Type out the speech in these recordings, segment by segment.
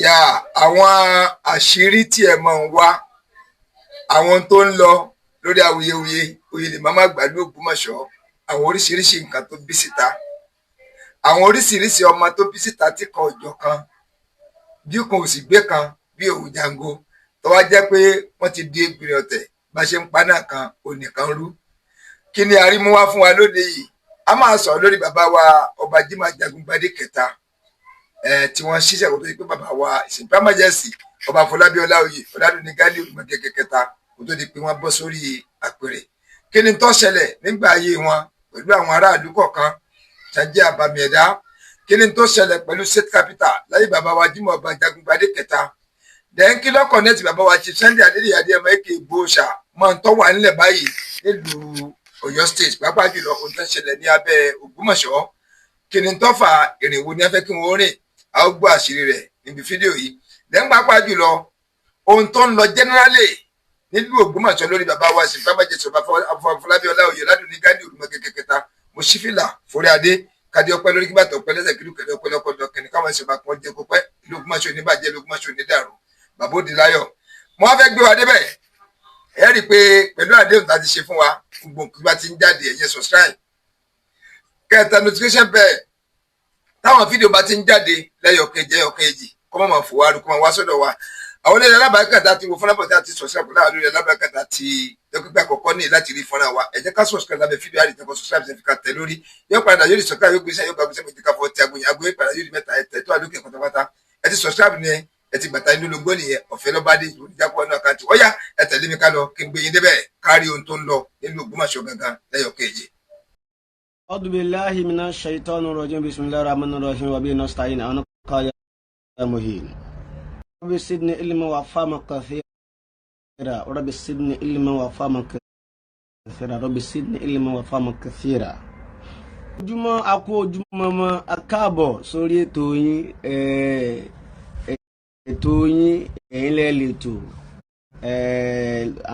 Yà àwọn àṣírí tí ẹ máa ń wá, àwọn tó ń lọ lórí awuyewuye oyè lè má má gbàlú Ògbómọ̀ṣọ́, àwọn oríṣiríṣi nǹkan tó bí síta, àwọn oríṣiríṣi ọmọ tó bí síta tí kan òjọ̀ kan, bí kan ò sì gbé kan bí òwú jango, tó wá jẹ́ pé wọ́n ti di egbìnrìn ọ̀tẹ̀, bá ṣe ń pa náà kan onìkan rú. Kí ni arímú wá fún wa lóde yìí? A máa sọ̀rọ̀ lórí bàbá wa, Ọba Jimoh Ajagungbadé kẹta, tí wọ́n ṣiṣẹ́ kó tó di pé bàbá wa His Majesty Ọba Afọlábí Ọláoyè Ọládùnní Ghaliu Olùmọ̀gẹ́gẹ́ kẹta, kó tó di pé wọ́n bọ́ sórí àpèrè. Kí ni tó ṣẹlẹ̀ nígbà ayé wọn pẹ̀lú àwọn aráàlú kọ̀ọ̀kan ṣàjẹ́ àbàmì ẹ̀dá? Kí ni tó ṣẹlẹ̀ pẹ̀lú state capital láyé bàbá wa Jimoh Ọba Ajagungbadé kẹta? Then kí ló connect bàbá wa Chief Sunday Adéníyì Adéyẹmọ èkè Ìgbòho mọ́ ń tọ́ wà nílẹ̀ báyìí nílùú Ọ̀yọ́ State, pàápàá jùlọ ohun tó ń ṣẹlẹ̀ ní abẹ́ Ògbómọ̀ṣọ́? Kí ni tó fà ìrìn wo ni a fẹ́ kí wọ́n rìn? A ó gbọ́ àṣírí rẹ̀ níbi fídíò yìí. Then pàápàá jùlọ ohun tó ń lọ generally nílùú Ògbómọ̀ṣọ́ lórí bàbá wa His Majesty Ọba Afọlábí Ọláoyè Ọládùnní Ghaliu Olùmọ̀gẹ́gẹ́ kẹta. Mo ṣí fìlà forí adé, kádé ọpẹ́ lórí, kíbàtà ọpẹ́ lẹ́sẹ̀, kílù kẹlẹ ọpẹ́ lọkọdọ kẹni káwọn ẹsẹ bá kàn jẹ kó pẹ́. Ìlú Ògbómọ̀ṣọ́ ní bàjẹ́, ìlú Ògbómọ̀ṣọ́ ní dàrú, bàbá òdì láyọ̀. Mo wá fẹ́ gbé wa débẹ̀. Ẹ rí i pé pẹ̀lú àdéhùn tá a ti ṣe fún wa, gbogbo nǹkan bá ti ń jáde, ẹ̀yẹn subscribe, kẹta notification bell. Táwọn fídíò bá ti ń jáde lẹ́yọ̀kejì ẹ̀yọ̀kejì, kọ́ mọ̀ mọ̀ fòwárí kọ́ mọ̀ wá sọ́dọ̀ wa. Àwọn olóyè alábàákàtà ti wo fúnra bọ̀ tí a ti subscribe láwọn olóyè alábàákàtà ti dókítà àkọ́kọ́ ní láti rí fúnra wa. Ẹ jẹ́ ká subscribe lábẹ́ fídíò àdìtẹ́ kọ́ subscribe ṣe fi ká tẹ̀ lórí, yóò padà yóò di subscribe, yóò gbèsè, yóò gba gbèsè méjì ká fọ́ ti agbóyin agbóyin padà, yóò di mẹ́ta. Ẹ tẹ̀ tó àlókè pátápátá. Ẹ ti subscribe ni, ẹ ti gbàtà inú lógbó nìyẹn. Ọ̀fẹ́ lọ́ba dé ìjápọ̀ náà kàǹtì. Ọ̀yá, ẹ tẹ̀lé mi ká lọ kí n gbé yín débẹ̀, kárí ohun tó ń lọ nílùú Ògbómọ̀ṣọ́ gangan lẹ́yọ̀ kejì. أعوذ بالله من الشيطان الرجيم. بسم الله الرحمن الرحيم وبه نستعين. أنا يا مهين. رب زدني علما وفهما كثيرا، رب زدني علما وفهما كثيرا، رب زدني علما وفهما كثيرا. Ojúmọ́ akú, ojúmọ́ mọ́, a káàbọ̀ sórí ètò yín, ètò yín, ẹ̀yin lẹ́ lè tò,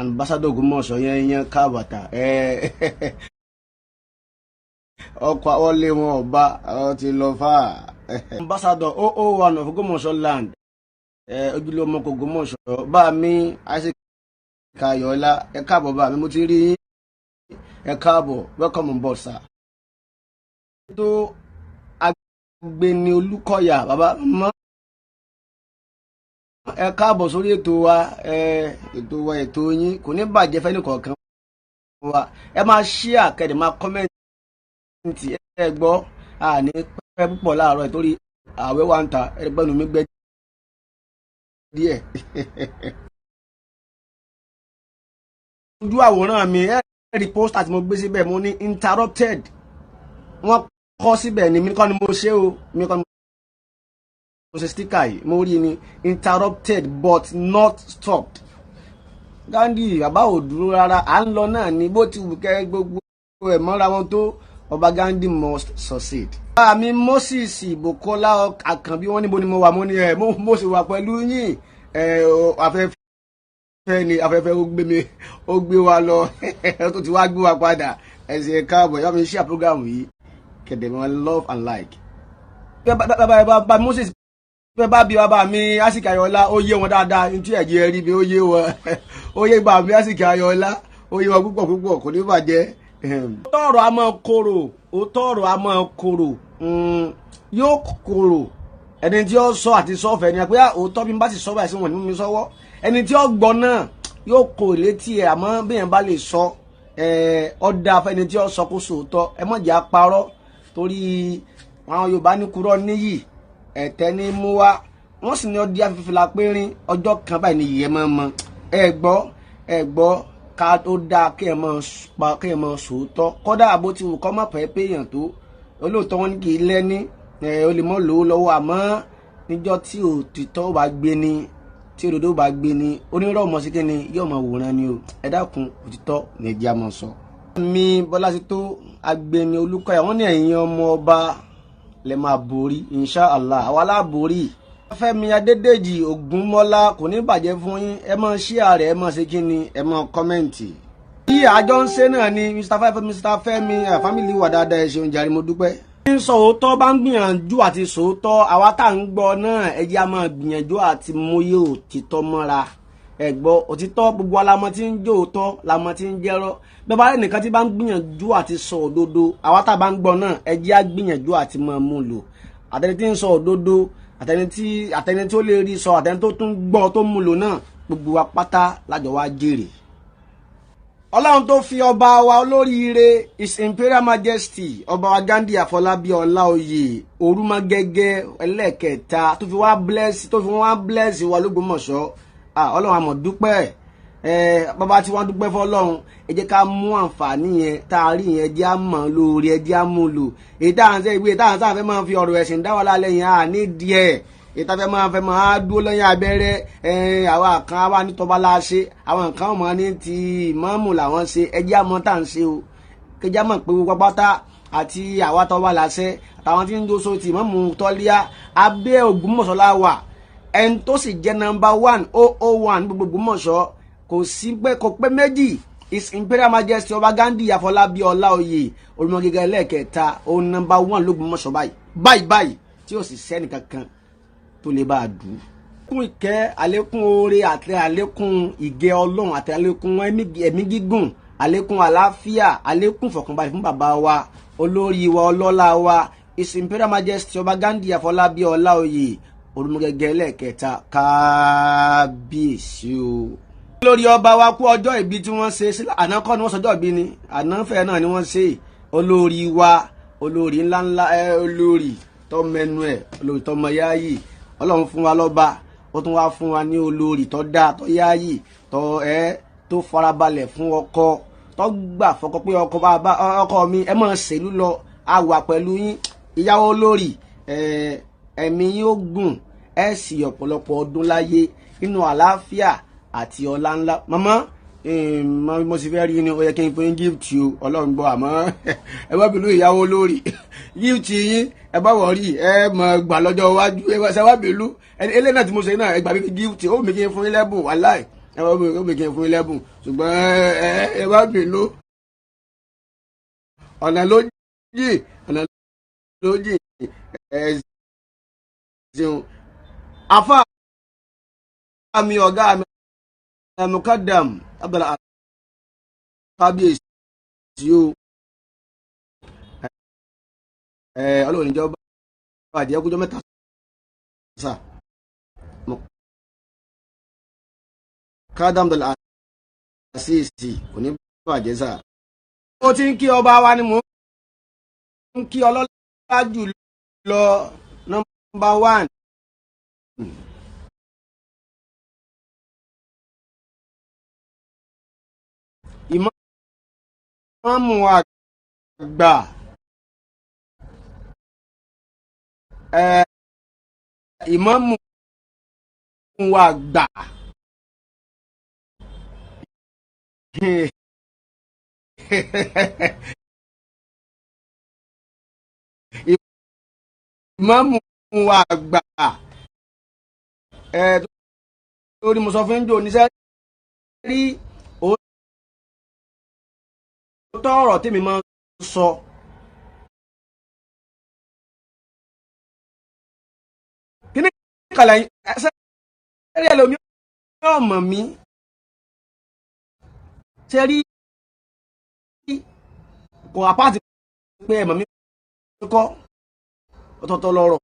Ambassador Ògbómọ̀ṣọ́ yẹn yẹn káàbàtà ọkọ̀ àwọlé wọn ọba ọ ti lọ fà. Ambassador 001 of Ògbómọ̀ṣọ́ land, ojúlówó ọmọ Ògbómọ̀ṣọ́, bá mi Isaac Ayọ̀ọ́lá, ẹ káàbọ̀. Bá mi, mo ti rí yín, ẹ káàbọ̀, welcome on board, sir. Tó Agbeni Olúkọ̀yà, bàbá mọ́, ẹ káàbọ̀ sórí ètò wa, ètò wa, ètò yín kò ní bàjẹ́ fẹ́ni kọ̀ọ̀kan wa. Ẹ máa share, kẹ́dẹ̀ máa comment. Ẹ gbọ́, àní pẹ́ púpọ̀ láàárọ̀ torí ààwẹ̀ wa ń ta ẹgbẹ́nu mi gbẹ díẹ̀. Ojú àwòrán mi, ẹ rí poster tí mo gbé síbẹ̀, mo ní interrupted. Wọ́n kọ́ síbẹ̀ ni, mi kọ́ ni mo ṣe o, mi kọ́ ni mo ṣe sticker yìí. Mo rí ni interrupted but not stopped. Gandhi bàbá ò dúró rárá, à ń lọ náà ni. Bó ti wù kẹ́ gbogbo ẹ̀ mọ́ra wọn tó, Ọba Gandhi must succeed. Bàbá mi Moses Bukola Àkànbí, wọ́n níbo ni mo wà? Mo ní ẹ mo sì wà pẹ̀lú yín. Ẹ afẹ́fẹ́ ni, afẹ́fẹ́ ó gbé mi, ó gbé wa lọ, ó tó ti wá gbé wa padà. Ẹ ṣé, káàbọ̀. Yá mi share program yìí, kẹ̀dẹ̀ mọ́ love and like. Bàbá Moses, bẹ́ẹ̀ bá bí bàbá mi Àsìkò Ayọ̀ọ́lá, ó yé wọn dáadáa ní tí ẹ̀jẹ̀ rí mi, ó yé wọn, ó yé bàbá mi Àsìkò Ayọ̀ọ́lá, ó yé wọn púpọ̀ púpọ̀, kò ní bàjẹ́. Òótọ́ ọ̀rọ̀ a máa korò, òótọ́ ọ̀rọ̀ a máa korò, yóò korò. Ẹni tí ó sọ àti sọfẹ ni pé òótọ́, bí n bá sì sọ báyìí sí wọn ní mi sọ́wọ́. Ẹni tí ó gbọ́ náà yóò kó létí ẹ̀, àmọ́ bí yẹn bá lè sọ ọ́ dáa fẹ́ni tí ó sọ kó sòótọ́. Ẹ má jẹ́ àparọ́ torí àwọn Yorùbá ní kúrọ́ níyì, ẹ̀tẹ́ ní mú wá. Wọ́n sì ní ọdí afẹ́fẹ́ pérín ọjọ́ kan báyìí ní ìyẹn máa mọ. Ẹ gbọ́, ẹ gbọ́, ká tó dáa kí ẹ máa pa, kí ẹ máa sòótọ́. Kódà bó ti wù kọ́ mọ̀ pẹ́ péyàn tó olóòótọ́, wọn ní kì í lẹ́ní ẹ, ó lè mọ́ lówó lọ́wọ́, àmọ́ níjọ́ tí òtítọ́ bá gbé ní, tí òdodo bá gbé ní, onírọ̀ mọ̀ sí kíni yóò máa wòran ni o. Ẹ dákun, òtítọ́ ní ẹjẹ́ a máa sọ. Mi Bọ́lá ti tó Agbeni Olúkọ̀yà, wọ́n ní ẹ̀yin ọmọ ọba lè máa borí, insha Allah, àwa láborí. Fẹ́mi Adédèjì Ògúnmọ́lá, kò ní bàjẹ́ fún yín. Ẹ máa share rẹ̀, ẹ máa ṣe kíni, ẹ máa comment. Bí àjọ ń ṣe náà ni Mr. Fẹ́mi, Mr. Fẹ́mi family wà dáadáa. Ẹ ṣeun jàre, mo dúpẹ́. Ń sọ òótọ́ bá ń gbìyànjú àti sòótọ́, àwa tá à ń gbọ́ náà, ẹ jẹ́ á máa gbìyànjú àti múyé òtítọ́ mọ́ra. Ẹ gbọ́ òtítọ́, gbogbo alamọ tí ń jó òótọ́ lamọ tí ń jẹ́rọ́. Bẹ́ẹ̀ bá rẹ̀ nìkan tí bá ń gbìyànjú àti sọ òdodo, àwa tá a bá ń gbọ́ náà, ẹ jẹ́ á gbìyànjú àti máa mú lò. Àtẹni tí ń sọ òdodo, àtẹni tí ó lè rí sọ, àtẹni tó tún gbọ́ tó mú lò náà, gbogbo wa pátá lájọ wá jèrè. Ọlọ́run tó fi ọba wa olóríire, His Imperial Majesty, Ọba wa Ghandi Àfọlábí Ọláoyè Orúmọgẹ́gẹ́ ẹlẹ́ẹ̀kẹta, tó fi wá bless wa lÓgbómọ̀ṣọ́, Ọlọ́run, àmọ̀ dúpẹ́ ẹ. Bàbá tí wọ́n dúpẹ́ fọlọ́run, ẹ jẹ́ ká mú àǹfààní yẹn tá a rí yẹn, jẹ́ á mọ̀ lórí, ẹ jẹ́ á mú lò. Èyí tá à ń sẹ́ ìwé tá à ń sáfẹ́ máa fi ọ̀rọ̀ ẹ̀sìn dá wà lálẹ́ yẹn, à ní díẹ̀. Èyí tá fẹ́ máa dúró lẹ́yìn abẹ́rẹ́, àwa kan wà ní tọ́ba la ṣe, àwọn kan mọ̀ ní ti ìmáàmù làwọn ṣe. Ẹ jẹ́ á mọ̀ tá à ń ṣe o. Kẹjá mọ̀ pé gbogbo pátá, àti àwa tọ́ba làṣẹ, àtàwọn tí ń dóso ti ìmáàmù tọ́líà, abẹ́ Ògbómọ̀ṣọ́ la wà. Ẹni tó sì jẹ́ number one oh oh one gbogbo Ògbómọ̀ṣọ́, kò sí pé kò pé méjì, His Imperial Majesty, Ọba Ghandi Àfọlábí Ọláoyè Orúmọgẹ́gẹ́ ẹlẹ́ẹ̀kẹta, òun number one lÓgbómọ̀ṣọ́ báyìí báyìí báyìí, tí ó sì sẹ́ni kankan tó lè bá a dù ú. Àlékún ìkẹ́, àlékún oore àti àlékún ìgẹ́ Ọlọ́run àti àlékún ẹ̀mí gígùn, àlékún àlàáfíà, àlékún ìfọ̀kànbalẹ̀ fún bàbá wa, olórí wa, ọlọ́lá wa, His Imperial Majesty, Ọba Ghandi Àfọlábí Ọláoyè Orúmọgẹ́gẹ́ ẹlẹ́ẹ̀kẹta. Kábíyèsí o. Lórí ọba wa, kú ọjọ́ ìbí tí wọ́n ṣe àná kọ́ ni wọ́n sọjọ́ ìbí ni, àná fẹ́ náà ni wọ́n ṣe. Olórí wa, olórí ńláńlá ẹ, olórí tó mẹnu ẹ, olórí tó mọ yáàyè. Ọlọ́run fún wa lọ́ba, ó tún wá fún wa ní olórí tó dáa, tó yáàyè, tó ẹ tó farabalẹ̀ fún ọkọ, tó gbà fọkọ pé ọkọ bàbá ọkọ mi, ẹ máa ṣèlú lọ, a wà pẹ̀lú yín. Ìyàwó olórí, ẹ̀mí yín ó gùn, ẹ sì ọ̀pọ̀lọpọ̀ ọdún láyé nínú àlàáfíà àti ọlá ńlá. Màmá, mo sì fẹ́ rí ni, ó yẹ kí n fún yín gift o. Ọlọ́run gbọ́, àmọ́ ẹ bá bínú, ìyàwó olórí, gift yín, ẹ bá wọ̀ rí, ẹ mọ̀ gbà lọ́jọ́ iwájú. Ẹ bá ṣe wá bínú eléyìí náà tí mo ṣe náà, ẹ gbà mí fi gift. Ó mi kí n fún yín lẹ́bùn, wàláì, ẹ bá ó mi kí n fún yín lẹ́bùn, ṣùgbọ́n ẹ bá bínú, ọ̀nà ló jìn, ọ̀nà ló jìn. Ẹ ṣeun, afa mi, ọ̀gá mi, Mukadam Abdul, kábíyèsí o. Ẹ Ọlọ́run níjọba àjẹ́ kújọ́ mẹ́ta sà. Mukadam Abdul Asisi, kò ní bàjẹ́ sà. Ó ti ń kí ọba wa ni mò ń kí ọlọ́lá jù lọ, number one. Ìmáàmù àgbà, ìmáàmù àgbà, ìmáàmù àgbà, torí mo sọ fún jò níṣẹ́ rí òótọ́ ọ̀rọ̀ tèmi máa ń sọ. Kíní kàlẹ́ ẹsẹ̀ rí ẹlòmí ọmọ mi ṣe rí kò àpáàtì pé ẹ̀mọ̀ mi kọ́ ọ̀tọ̀ọ̀tọ̀ lọ́rọ̀.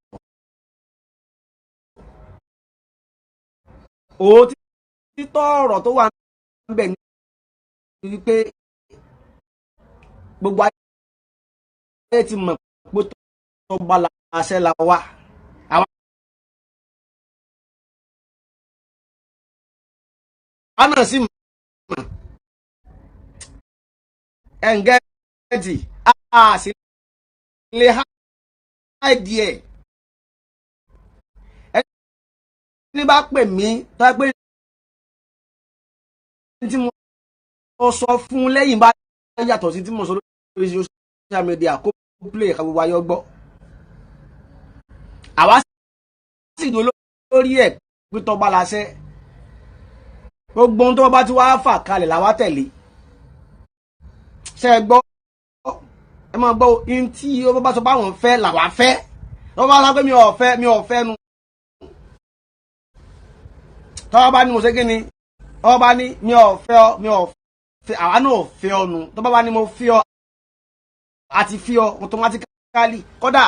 Òótọ́ ọ̀rọ̀ tó wà níbẹ̀ ni wípé gbogbo ayé ti mọ̀ pé tó bá láṣẹ la wá. Àwa náà sì mọ̀ ẹ̀ǹgẹ́tì, a sì lè háìdí ẹ̀. Ẹni bá pè mí tó yẹ pé tí mo sọ fún lẹ́yìn bá yàtọ̀ sí tí mo sọ lórí social media, kó play ká gbogbo ayọ́ gbọ́. Àwa sì dúró lórí ẹ̀ pé tọ́ba láṣẹ, gbogbo ohun tó bá ti wá fà kalẹ̀ làwa tẹ̀lé. Ṣe é gbọ́? Ẹ máa gbọ́ ohun tí ó bá sọ pé àwọn fẹ́ làwa fẹ́. Wọ́n bá sọ pé mi ò fẹ́, mi ò fẹ́ nu. Tọ́wọ́ bá ní mo ṣe kí ni, tọ́wọ́ bá ní mi ò fẹ́ ọ, mi ò fẹ́, àwa náà ò fẹ́ ọ nu. Tọ́wọ́ bá ní mo fẹ́ ọ, àti fi ọ automatically. Kódà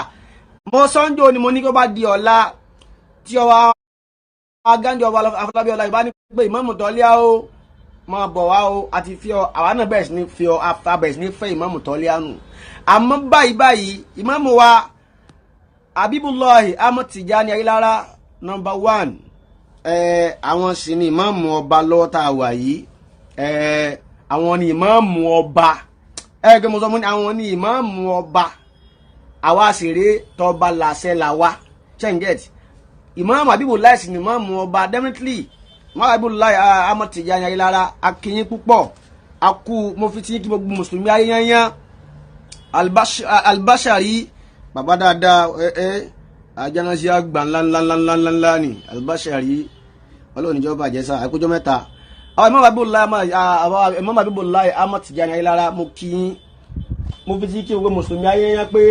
mo sọ́njọ́ ni mo ní kó bá di ọ̀la tí ọba Gandhi, ọba Afọlábí ọlá ìbá ní pé ìmáàmù Tọ́líà o, máa bọ̀ wá o, àti fi ọ, àwa náà bẹ̀rẹ̀ sí ní fi ọ, bẹ̀rẹ̀ sí ní fẹ́ ìmáàmù Tọ́líà nù. Àmọ́ báyìí báyìí, ìmáàmù wa Habibullahi Ahmad Tijani Ayilara number one, àwọn sì ni ìmáàmù ọba lọ́wọ́ tá a wà yìí. Àwọn ni ìmáàmù ọba. Ẹ gbé mo sọ fún ni, àwọn ni ìmáàmù ọba. Àwa ṣeré tọba làṣẹ làwa ṣẹ́ǹgẹ̀tì. Ìmáàmù Habibullahi sì ni ìmáàmù ọba. Definitely, ìmáàmù Habibullahi Ahmad Tijani Ayilara, akínyín púpọ̀, akú. Mo fi tí kí gbogbo mùsùlùmí ayé yányán. Albashari, bàbá dáadáa, ẹ ẹ ajánásí àgbà ńlá ńlá ńlá ńlá ńlá ńlá ni Albashari. Ọlọ́run níjọba àjẹsà àkójọ mẹ́ta. Àwọn Imam Habibullahi Ahmad Tijani Ayilara, mo kí yín. Mo fi tí kí gbogbo mùsùlùmí ayé yẹn pé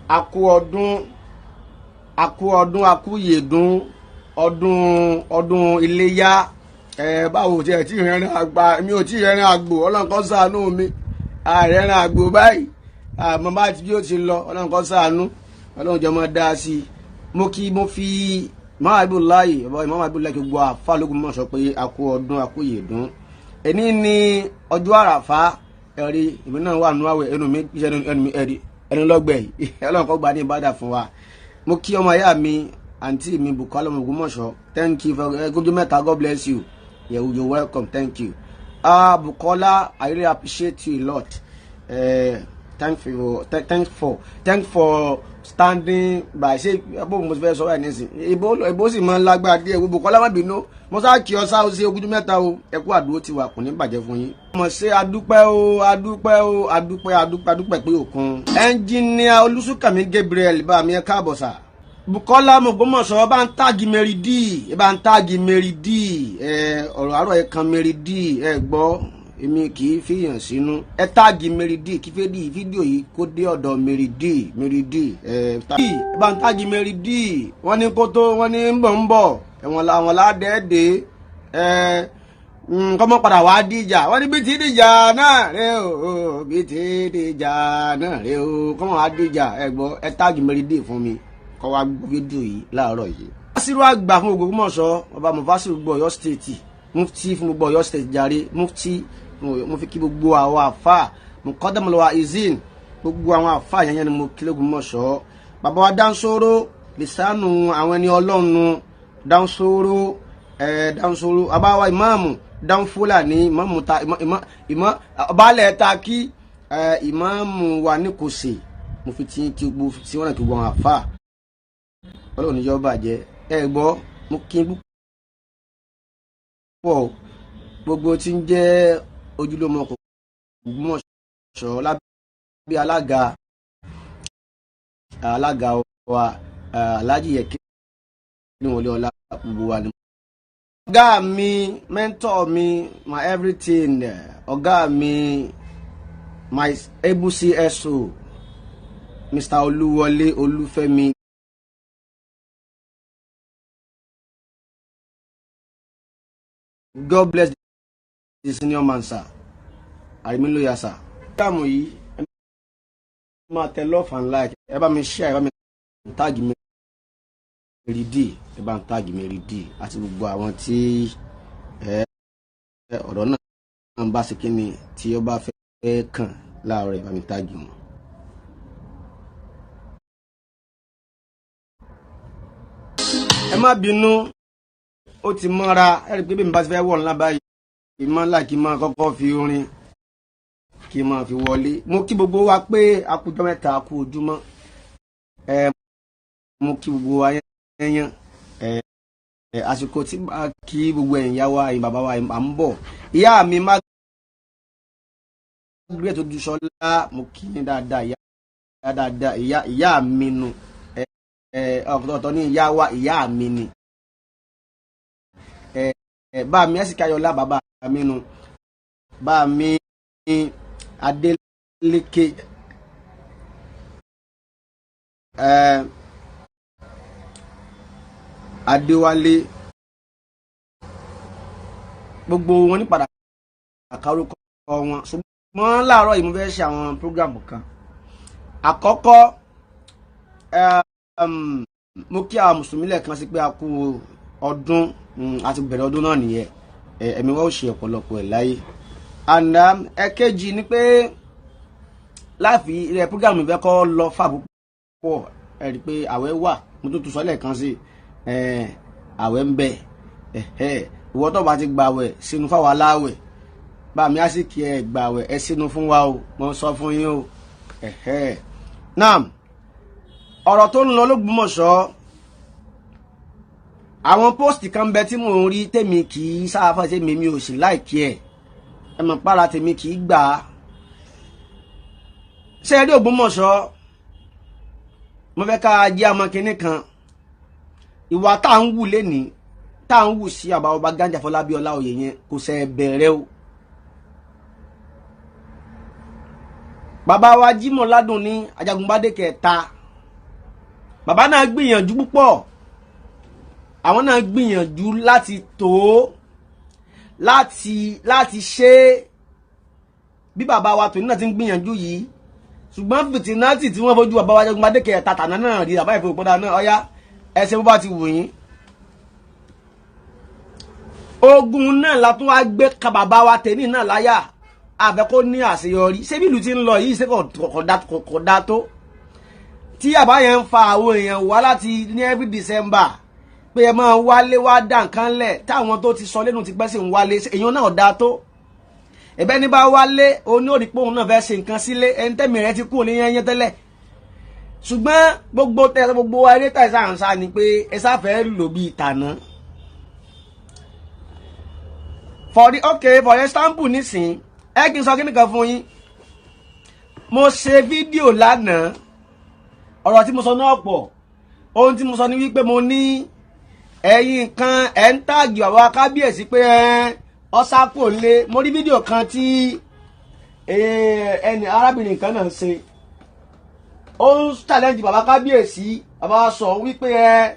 akú ọdún, akú ọdún, akú yèdún, ọdún iléyá. Ẹ báwo tí ẹ tí ìrìnrìn àgbà mi ò tí ìrìnrìn àgbò? Ọlọ́run kó ṣàánú mi, àìrìnrìn àgbò báyìí, àmọ́ bá ti bí ó ti lọ. Ọlọ́run kó ṣàánú, Ọlọ́run jọ mọ́ dá sí i. Mo kí, mo fi Imam Habibullahi, ọba Imam Habibullahi, gbogbo àfa lógun mọ̀ sọ pé akú ọdún, akú yèdún. Ẹni ní ọjọ́ Àràfá, ẹ̀rí èmi náà wà nú àwẹ̀, ẹnu mi ẹnu mi ẹ̀rí ẹnu lọ́gbẹ̀ yìí. Ọlọ́run kó gbà ní ìbádà fún wa. Mo kí ọmọ ìyá mi, àǹtí mi Bukola Ògbómọ̀ṣọ́. Thank you for gómìnà mẹ́ta. God bless you. Yeah, you're welcome. Thank you, Bukola. I really appreciate you a lot. Thank for standing by. Ṣé bó mo fẹ́ sọ báyìí nísìn, ìbò sì máa ń lágbára díẹ̀. Bukola, má bínú, mo sá kí ọ sá o sí ogún mẹ́ta o. Ẹ kú àdúró tiwa, kò ní bàjẹ́ fún yín. Mo ṣe adúpẹ́ o, adúpẹ́ o, adúpẹ́, adúpẹ́, adúpẹ́ pé òkun. Ẹnjìníà Olùsùnkànmí Gabriel, bá mi, ẹ káàbọ̀ sà. Bukola Ògbómọ̀ṣọ́, bá ń tag Mary D, bá ń tag Mary D. Ẹ ọ̀rọ̀ àárọ̀ ẹ kan Mary D. Ẹ gbọ́, èmi kì í fìyàn sínú. Ẹ tag Mary D kí fẹ́ fídíò yìí kó dé ọ̀dọ̀ Mary D. Mary D, ẹ bá ń tag Mary D. Wọ́n ní kó tó, wọ́n ní ń bọ̀ ń bọ̀, ẹ̀wọ̀n làwọn ládẹ́ẹ̀dẹ́. Ẹ kọ́mọ́ padà wá díjà. Wọ́n ní bí ti díjà náà rẹ o, bí ti díjà náà rẹ o, kọ́mọ́ wá díjà. Ẹ gbọ́, ẹ tag Mary D fún mi kọ́ wá gbọ́ fídíò yìí láàárọ̀ yìí. Mufasiru àgbà fún gbogbo Ògbómọ̀ṣọ́, ọba Mufasiru gbogbo Ọ̀yọ́ State, mufti fún gbogbo Ọ̀yọ́ State jàre, mufti. Mo fi kí gbogbo àwọn àfa mukadamulawa izin, gbogbo àwọn àfa yẹn ni mo kí l'Ògbómọ̀ṣọ́. Bàbá wa Dánsóró, lisanu àwọn ẹni Ọlọ́run, Dánsóró, ẹ Dánsóró, bàbá wa ìmáàmù Dánfúlàní, ìmáàmù ta ìmọ̀ baálẹ̀ ta kí ẹ ìmáàmù wa ní kò sè. Mo fi tí kí gbogbo tí wọ́n náà kí gbogbo àwọn àfa. Ọlọ́run níjọ́ bàjẹ́. Ẹ gbọ́, mo kí púpọ̀ gbogbo tí ń jẹ́ ojúlówó Ògbómọ̀ṣọ́ lábẹ́ alága wa, Alhaji Yẹkínní Wọlé Ọlá, gbogbo wa ni. Ọ̀gá mi, mentor mi, my everything, ọ̀gá mi, my able CSO, Mr. Olúwọlé Olúfẹ́mi. God bless the senior man, sir. Àrímílóyà sir. Programme yìí, ẹ máa tẹ love and like, ẹ bá mi share, ẹ bá mi tag Mary D, ẹ bá ń tag Mary D àti gbogbo àwọn tí ẹ ọ̀rọ̀ náà ń bá ṣe kíni tí ó bá fẹ́ kàn láàárọ̀, ẹ bá mi tag wọn. Ẹ má bínú, ó ti mọ́ra. Ẹ rí i pé bí mi bá ti fẹ́ wọ̀ ńlá báyìí, ìmọ̀ ńlá kí n máa kọ́kọ́ fi orin kí n máa fi wọlé. Mo kí gbogbo wa pé akújọ́ mẹ́ta, akú ojúmọ́. Ẹ mo kí gbogbo wa yányán. Ẹ àsìkò tí bá kí gbogbo ẹ̀yin ìyá wa, ẹ̀yin bàbá wa, à ń bọ̀. Ìyá mi Margaret Ojúṣọlá, mo kí yín dáadáa, ìyá dáadáa, ìyá mi nu. Ẹ ọ̀tọ̀ọ̀tọ̀ ní ìyá wa, ìyá mi ni. Ẹ bá mi ẹ̀sìn Káyọ̀lá, bàbá mi nu, bá mi adé. Adélékè, Adéwálé, gbogbo wọn ní padà kárúkọ wọn. Ṣùgbọ́n láàárọ̀ yìí, mo fẹ́ ṣe àwọn program kan. Àkọ́kọ́, mo kí àwọn mùsùlùmí lẹ́ẹ̀kan sí pé a kú ọdún. A ti bẹ̀rẹ̀ ọdún náà nìyẹn. Ẹ̀mí wa ó ṣe ọ̀pọ̀lọpọ̀ ẹ̀ láyé. And ẹ̀kejì ni pé láàfin ilẹ̀ program mi fẹ́ kọ́ lọ fà púpọ̀. Ẹ rí i pé àwẹ̀ wà. Mo tún tún sọ lẹ́ẹ̀kan sí, àwẹ̀ ń bẹ. Ìwọ tó bá ti gbàwẹ̀, sínú fáwọn aláwẹ̀ bá mi á sì kí ẹ gbàwẹ̀, ẹ sínú fún wa o. Mo sọ fún yín o. Naam, ọ̀rọ̀ tó ń lọ l'Ógbómọ̀ṣọ́, àwọn post kan bẹ tí mò ń rí, tèmi kì í sáfà, tèmi mi ò sì like ẹ̀. Ẹ mọ̀ para tèmi kì í gbà á. Ṣé ẹ rí Ògbómọ̀ṣọ́, mo fẹ́ ká jẹ́ ọmọ kinní kan. Ìwà tá à ń wù lénìí, tá à ń wù sí àbá ọba Ghandi Afọlábí Ọláoyè yẹn, kò ṣe bẹ̀rẹ̀ o. Bàbá wa Jímọ̀ Ládùn ní Ajagungbadé kẹta, bàbá náà gbìyànjú púpọ̀. Àwọn náà gbìyànjú láti tó láti ṣe bí bàbá wa tòun náà ti ń gbìyànjú yìí. Ṣùgbọ́n fìtínátì tí wọ́n fojú bàbá wa Ajagungbadé kẹta tàná náà rí, bàbá ìfowópamọ́ náà, ọ̀yá, ẹ ṣe bó bá ti wù yín. Ogun náà la tún wá gbé ka bàbá wa tèmi náà láyà, àfẹ́ kó ní àṣeyọrí. Ṣé bí ìlú ti ń lọ yìí, ṣé kò dá tó tí àbá yẹn ń fa àwọn èèyàn wá láti ní every December pé ẹ máa wálé wá dá nǹkan lẹ̀, táwọn tó ti sọ lẹ́nu ti pẹ́ sì ń wálé? Èèyàn náà dá tó ẹ̀bẹ̀ ní bá wálé, oní òrì pé òun náà fẹ́ ṣe nǹkan sílé ẹni tẹ́mi rẹ ti kú ní yẹn tẹ́lẹ̀. Ṣùgbọ́n gbogbo tẹ gbogbo eré tẹ̀sán à ń sá ni pé ẹ sáfẹ́ lò bí ìtànà. For the okay, for example, nísìn, ẹ kí n sọ kíni kan fún yín. Mo ṣe fídíò lánàá. Ọ̀rọ̀ tí mo sọ náà pọ̀. Ohun tí mo sọ ni wípé mo ní ẹ̀yin kan ẹ̀ ń tag àwọn kábíyèsí pé ẹ ọ́sápò lé. Mo rí fídíò kan tí ẹni arábìnrin kan náà ṣe, ó ń challenge bàbá kábíyèsí. Bàbá wa sọ wípé ẹ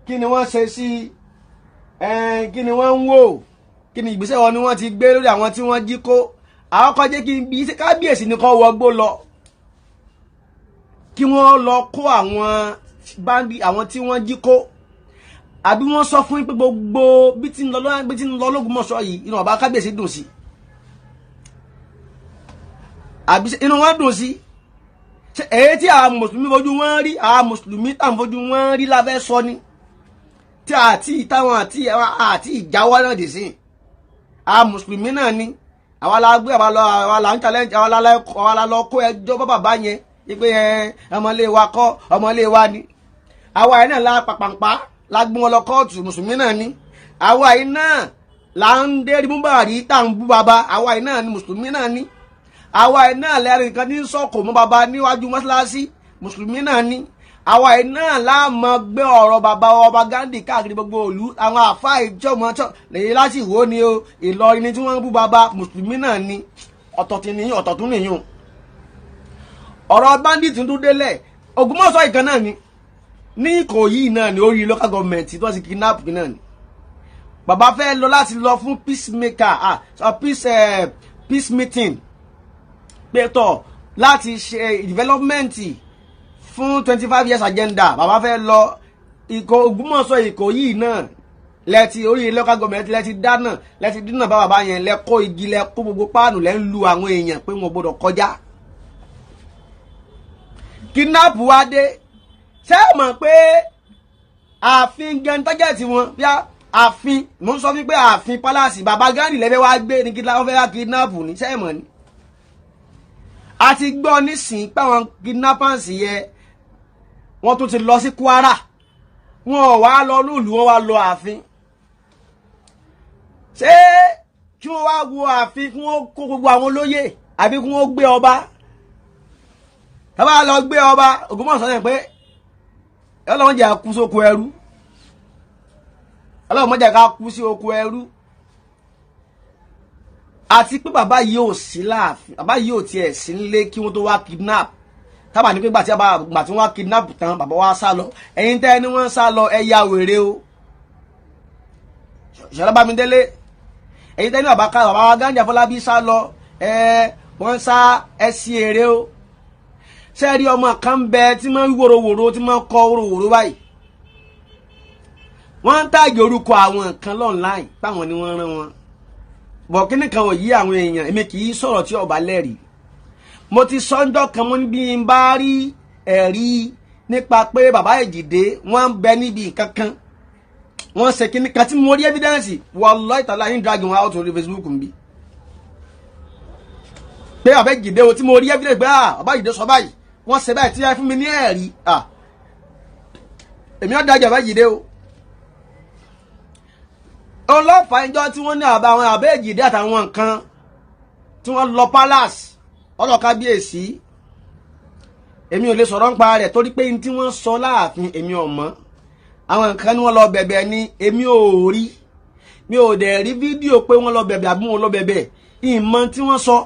kí ni wọ́n ṣe sí ẹ? Kí ni wọ́n ń wò? Kí ni ìgbésẹ̀ wọn ni wọ́n ti gbé lórí àwọn tí wọ́n jí kó? Àwọn kan jẹ́ kí n bí kábíyèsí ni kò wọgbó lọ, kí wọ́n lọ kó àwọn bandit, àwọn tí wọ́n jí kó, àbí wọ́n sọ fún yín pé gbogbo bí ti ń lọ, bí ti ń lọ l'Ógbómọ̀ṣọ́ yìí, inú bàbá kábíyèsí dùn sí, àbí inú wọn dùn sí? Èyí tí àwọn mùsùlùmí fojú wọn rí, àwọn mùsùlùmí táwọn fojú wọn rí la fẹ́ sọ ni, tí àti táwọn àti ìjáwọ́ náà dì sí. Àwọn mùsùlùmí náà ni àwa la gbé, àwa lọ, àwa la ń challenge, àwa la lọ kó ẹjọ́ bá bàbá yẹn wípé ẹ ọmọlé wa kọ́, ọmọlé wa ni. Àwa yìí náà la pàpàǹpá la gbé wọn lọ kóòtù. Mùsùlùmí náà ni àwa yìí náà là ń dérí múbàrí tá à ń bú bàbá. Àwa yìí náà ni, mùsùlùmí náà ni àwa yìí náà lẹ́rìn kan ní sọ̀kò mọ́ bàbá níwájú mọ́ṣáláṣí. Mùsùlùmí náà ni àwa yìí náà láàmọ́ gbé ọ̀rọ̀ bàbá ọba Ghandi káàkiri gbogbo ìlú. Àwọn àfa ìjọmọ lèyí láti Ìwó ni o, Ìlọrin ni tí wọ́n ń bú bàbá. Mùsùlùmí náà ni. Ọ̀tọ̀ ti níyìn, ọ̀tọ̀ tún nìyún. Ọ̀rọ̀ bandit tún délẹ̀. Ògbómọ̀ṣọ́ ìkan náà ni, ní Ìkòyí náà ni, orí local government tí wọ́n ti kidnap náà ni. Bàbá fẹ́ lọ láti lọ fún peacemaker, ah, so peace meeting, pé tọ̀ láti ṣe development fún 25 years agenda. Bàbá fẹ́ lọ ìkó Ògbómọ̀ṣọ́, Ìkòyí náà lẹ́tí orí local government lẹ́tí dáná, lẹ́tí dínà bá bàbá yẹn, lẹ́ kó igi, lẹ́ kó gbogbo páànù, lẹ́ ń lu àwọn èèyàn pé wọn gbọ́dọ̀ kọjá. Kidnap wá dé. Ṣé ẹ mọ̀ pé ààfin gan target wọn? Bí ààfin, mo ń sọ fún pé ààfin palace bàbá Ghandi lẹ́fẹ̀ẹ́ wá gbé ní kidnap, wọ́n fẹ́ wá kidnap ní. Ṣé ẹ mọ̀ ni? A ti gbọ́ nísìnyí pé àwọn kidnappers yẹ, wọ́n tún ti lọ sí Kwara. Wọn ò wá lọ lùlù, wọn wá lọ ààfin. Ṣé kí wọ́n wá wo ààfin, kí wọ́n kó gbogbo àwọn olóyè, àbí kí wọ́n gbé ọba? Tábà lọ gbé ọba Ògbómọ̀ṣọ́ yẹn pé Ọlọ́run jẹ́ kú sóko ẹrú, Ọlọ́run má jẹ́ ká kú sí oko ẹrú. Àti pé bàbá yìí ò sí láàfin, bàbá yìí ò tiẹ̀ sí nílé kí wọ́n tó wá kidnap. Tábà ní pé gbà tí wọ́n wá kidnap tán, bàbá wa sá lọ. Ẹ̀yin tẹ́ ẹni wọ́n sá lọ, ẹ ya wèrè o. Ṣọlá Bámidélé, ẹ̀yin tẹ́ ní bàbá ká bàbá wa Ghandi Afọlábí sá lọ, ẹ wọ́n sá ẹ sí èrè o. Sẹ́ẹ̀rí ọmọ kan bẹ tí máa ń wòrowòro, tí máa ń kọ wòrowòro báyìí. Wọ́n ń tàgé orúkọ àwọn kan online táwọn ni wọ́n rán wọn. Bọ̀ kíní kan ò yí àwọn èèyàn, èmi kì í sọ̀rọ̀ tí ọba lẹ́rìí. Mo ti sọ́njọ́ kan, mo ní bí n bá rí ẹ̀rí nípa pé bàbá Èjìdé wọ́n ń bẹ níbi nǹkan kan, wọ́n ṣe kíní kan tí mo rí evidence, wallahi ta'ala yín drag wọn out orí Facebook nbí. Pé bàbá Èjìdé o, tí mo rí evidence pé bàbá Èjìdé sọ báyìí, wọ́n ṣe báyìí, tí wọ́n fún mi ní ẹ̀rí, èmi ò dájọ́ bàbá Èjìdé o. Ọlọ́fàá ìjọ tí wọ́n ní àbá àwọn àbẹ́ Èjìdé àtàwọn nǹkan tí wọ́n lọ palace ọlọ́kábíyèsí, èmi ò lè sọ̀rọ̀ nípa rẹ̀ torí pé ní tí wọ́n sọ láàfin èmi ò mọ̀. Àwọn nǹkan ni wọ́n lọ bẹ̀bẹ̀ ni èmi ò rí, mi ò dẹ̀ rí fídíò pé wọ́n lọ bẹ̀bẹ̀ àbí wọ́n lọ bẹ̀bẹ̀, ìmọ̀ tí wọ́n sọ.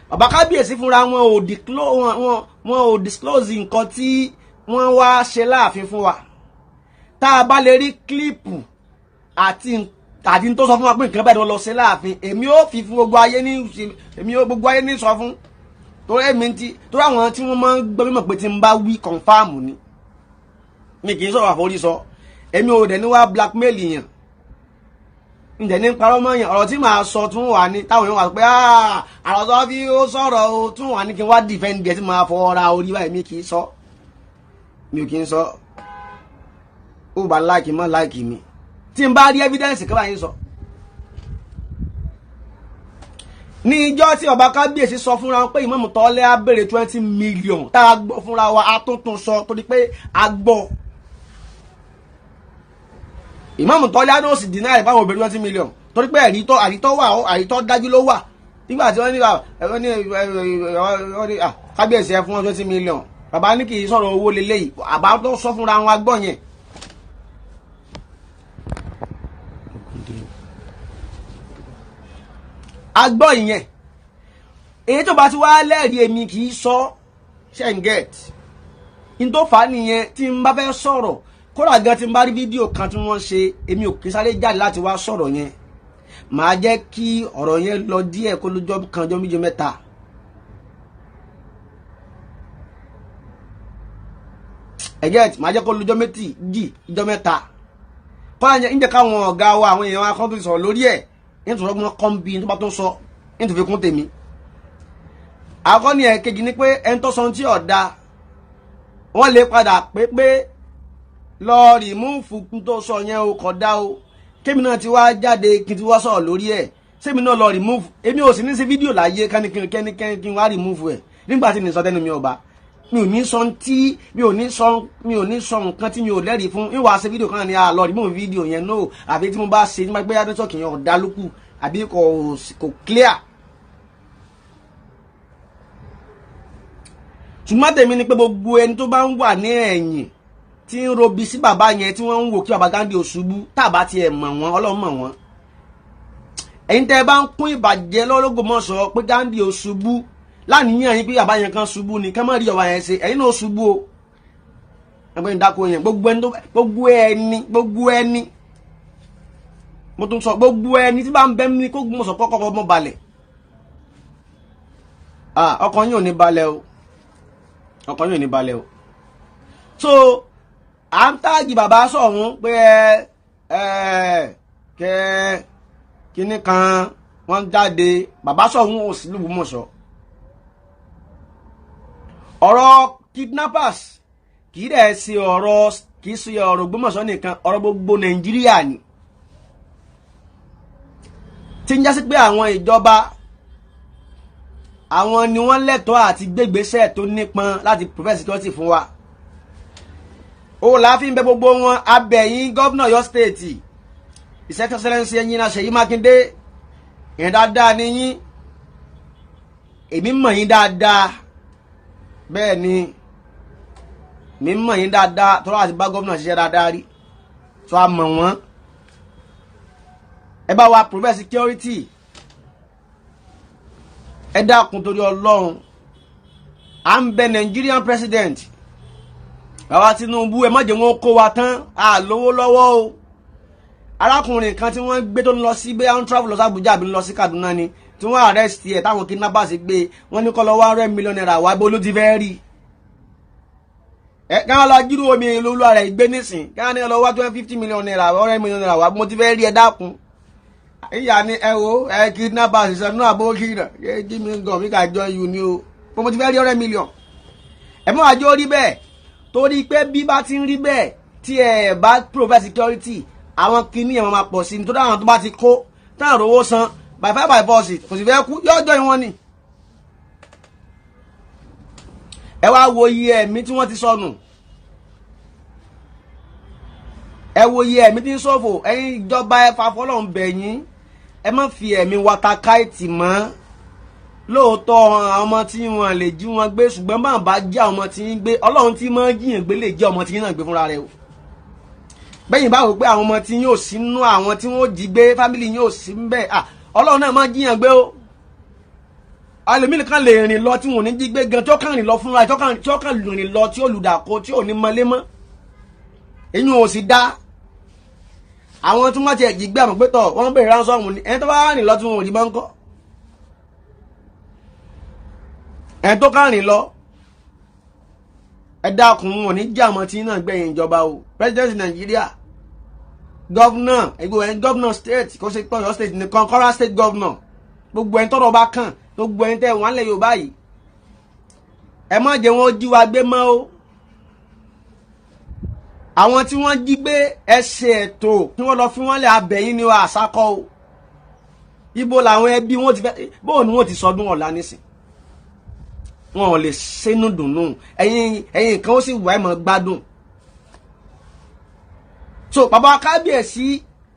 Bàbá kábíyèsí fúnra wọn ò disclose nǹkan tí wọ́n wá ṣe láàfin fún wa. Tá a bá lè rí kílípù àti tó sọ fún wa pé nǹkan báyìí lọ ṣe láàfin, èmi ò fi fún gbogbo ayé ní, èmi ò gbogbo ayé ní sọ fún, torí èmi ti torí àwọn tí wọ́n máa ń gbọ́ mímọ̀ pé tí n bá wí confam ni, mi kì í sọ̀rọ̀ àforí sọ. Èmi ò dẹ̀ ní wá blackmail yàn, ǹjẹ́ ní parọ́ mọ́ yàn. Ọ̀rọ̀ tí màá sọ tún wà ní táwọn èèyàn wà pé àròsọ fi ó sọ̀rọ̀ o, tún wà ní kí n wá defend ẹ̀ tí màá fọwọ́ ra orí báyìí. Mi kì í sọ, mi ò kì í sọ. Ó bá láìkì mọ́ láìkì mi, tí n bá rí evidence kan báyìí sọ. Ní ìjọ́ tí bàbá kábíyèsí sọ fúnra wọn pé Ìmáàmù Tọ́lẹ́ á béèrè 20 million, tá a gbọ́ fúnra wa, a tún tún sọ torí pé a gbọ́. Ìmáàmù Tọ́lẹ́ á sì deny báwọn béèrè 20 million torí pé àrítọ́ wà, àrítọ́ dájú ló wà. Nígbà tí wọ́n ní kábíyèsí ẹ fún wọn 20 million, bàbá ní kì í sọ̀rọ̀ owó lélẹ́yìí, àbá tó sọ fúnra wọn a gbọ́ yẹn. Agbọ́ ìyẹn, èyí tó bá ti wá lẹ́rìí èmi kì í sọ ṣẹ́ǹgẹ̀t. N tó fà á nìyẹn tí n bá fẹ́ sọ̀rọ̀, kódà gan tí n bá rí fídíò kan tí wọ́n ṣe, èmi ò kí sáré jáde láti wá sọ̀rọ̀ yẹn. Màá jẹ́ kí ọ̀rọ̀ yẹn lọ díẹ̀ kó lójọ́ kan, jọ́ méjì, mẹ́ta. Ẹ̀gẹ́t, màá jẹ́ kó lójọ́ méjì jọ́ mẹ́ta. Kọ́lá ń jẹ́ káwọn ọ̀gá wa, àwọn èèyàn wa kan tó sọ̀rọ̀ lórí ẹ̀, nítorí ọgbọ́n kan bí tó bá tó ń sọ nítorí kún tèmi. Àkọ́ni ẹ̀kejì ni pé ẹni tó sọ tí ọ̀dà wọ́n lè padà pé lọ rìmúfù tó sọ yẹn o, kọ̀ dá o. Kémi náà ti wá jáde kí n ti wá sọ̀rọ̀ lórí ẹ̀, sẹ́mi náà lọ rìmúfù. Èmi ò sì ní sí fídíò láyé kẹ́nikẹ́ni kí n wá rìmúfù ẹ̀ nígbà tí mi sọ tẹ́nu mi ò bá. Mi ò ní sọ tí mi ò ní sọ, mi ò ní sọ nǹkan tí mi ò lẹ́rìí fún. Ìwà ṣe fídíò kan ní a lọ rìmúfù fídíò yẹn no, àbí tí mo bá ṣe nígbà pé nẹ́tíwọ̀kì yẹn ọ̀dà lókù àbí kò clear. Ṣùgbọ́n tèmi ni pé gbogbo ẹni tó bá ń wà ní ẹ̀yìn tí ń robi sí bàbá yẹn, tí wọ́n ń wò kí bàbá Ghandi ó ṣubú, tàbá tiẹ̀ mọ̀ wọ́n, Ọlọ́run mọ̀ wọ́n. Ẹ̀yin tẹ́ ẹ bá ń kún ìbàjẹ́ lọ́lọ́gbọ̀mọ̀ṣọ́ pé Ghandi ó ṣubú, láníyàn yín pé bàbá yẹn kan ṣubú ni, ká má rí ọba yẹn ṣe, ẹ̀yin náà ṣubú o. Ẹgbẹ́ ìdáko yẹn, gbogbo ẹni gbogbo ẹni mo tún sọ, gbogbo ẹni tí bá ń bẹ́ mi kó gbọ́mọ̀sọ̀ kọ́kọ́ mọ́ balẹ̀. Ọkàn yín ò ní balẹ̀ o, ọkàn yín ò ní balẹ̀ o. So à ń táàgì bàbá sọ̀hún pé ẹ kẹ kíní kan wọ́n jáde, bàbá sọ̀hún ò sí l'Ògbómọ̀ṣọ́. Ọ̀rọ̀ kidnappers kì í dẹ̀ ṣe ọ̀rọ̀, kì í ṣe ọ̀rọ̀ Ògbómọ̀ṣọ́ nìkan, ọ̀rọ̀ gbogbo Nàìjíríà ni. Tí ń jásí pé àwọn ìjọba àwọn ni wọ́n lẹ́tọ̀ọ́ àti gbégbésẹ̀ tó nípọn láti provide security fún wa. Ó láàfin bẹ gbogbo wọn, abẹ̀yìn gómìnà Ọ̀yọ́ state, His Excellency Ẹnjìnà Ṣèyí Mákindé, ìyẹn dáadáa ni yín, èmi mọ̀ yín dáadáa, bẹ́ẹ̀ ni mi mọ̀ yín dáadáa, tọ́lá àti bá gómìnà ṣiṣẹ́ dáadáa rí, tó a mọ̀ wọ́n. Ẹ bá wa provide security Ẹ dákun, torí Ọlọ́run, à ń bẹ Nigerian president, bàbá Tinubu, ẹ má jẹ́ wọn kó wa tán, à lówó lọ́wọ́ o. Arákùnrin kan tí wọ́n gbé tó ń lọ sí bẹ́ẹ̀, ń travel lọ sí Abuja àbí ń lọ sí Kaduna ni, tí wọ́n arrest ẹ̀, táwọn kidnappers gbé, wọ́n ní kó lọ 100 million naira wá. Bó ló ti fẹ́ rí ẹ? Káwọn lọ jírú omi olúwa rẹ̀ gbé nísìn, káwọn ní lọ wá 250 million naira, ₦100 million wá, mo ti fẹ́ rí? Ẹ dákun. Ìyá ni ẹ wo ẹ kidnappers sanu àbókì rẹ ẹ jí mi gan mi kà join you ni o, mo ti fẹ́ rí 100 million? Ẹ mọ́ àjọ rí bẹ́ẹ̀, torí pé bí bá ti ń rí bẹ́ẹ̀, tí ẹ bá provide security, àwọn kinní ẹ̀ máa pọ̀ sí i, nítorí àwọn tó bá ti kó táwọn rówó san by fire by force, kò sì fẹ́ kú, yóò jọ ìwọ̀n ni. Ẹ wá wo iye ẹ̀mí tí wọ́n ti sọnù, ẹ wo iye ẹ̀mí tí ń ṣòfò. Ẹ̀yin ìjọba, ẹ fàfọlọ́run bẹ̀ yín, ẹ má fi ẹ̀mí watakáìtì mọ́. Lóòótọ́, àwọn ọmọ tí wọn lè jí wọn gbé, ṣùgbọ́n bá bá jí àwọn ọmọ tí ń gbé, Ọlọ́run tí máa ń jiyàn gbé lè jẹ́ ọmọ tí ń náà gbé fúnra rẹ̀ o. Bẹ́yìn bá wò pé àwọn ọmọ tí yóò sí nínú àwọn tí wọ́n jí gbé, family yóò sí ń bẹ̀, Ọlọ́run náà máa ń jiyàn gbé o. Ẹlòmíì kan lè rìn lọ tí wọn ò ní jí gbé gan, tí ó kàn rìn lọ fúnra, tí ó kàn rìn lọ tí ó lùdàkọ, tí ò ní mọlé mọ́, èyí ò sì dá. Àwọn tí wọ́n ti ẹ̀ jí gbé, àmọ́ pé tọ̀ wọ́n bèrè ransom ni. Ẹni tó bá rìn lọ tí wọn ò rí mọ́ ń kọ́, ẹni tó kàn rìn lọ. Ẹ dákun, wọn ní jẹ́ àwọn tí náà gbẹ̀yìn ìjọba o. President Nàìjíríà, governor, ẹgbẹ́ ẹni governor state, kó ṣe pé Ọ̀yọ́ state nìkan, Kwara State governor, gbogbo ẹni tọ́rọ̀ bá kàn, gbogbo ẹni tẹ́ wọ́n lẹ̀ Yorùbá yìí, ẹ má jẹ́ wọn jí wa gbé mọ́ o. Àwọn tí wọ́n jí gbé, ẹ ṣe ètò kí wọ́n lọ fi wọ́n lẹ̀. Abẹ́yìn ni àṣàkọ́ o. Ibo làwọn ẹbí wọn ti fẹ́? Bóun ni wọ́n ti sọdún ọ̀la nísìn? Wọn ò lè sínú dùnú. Ẹ̀yin kan ó sì wà, ẹ̀ mọ́ gbádùn. So bàbá kábíyèsí,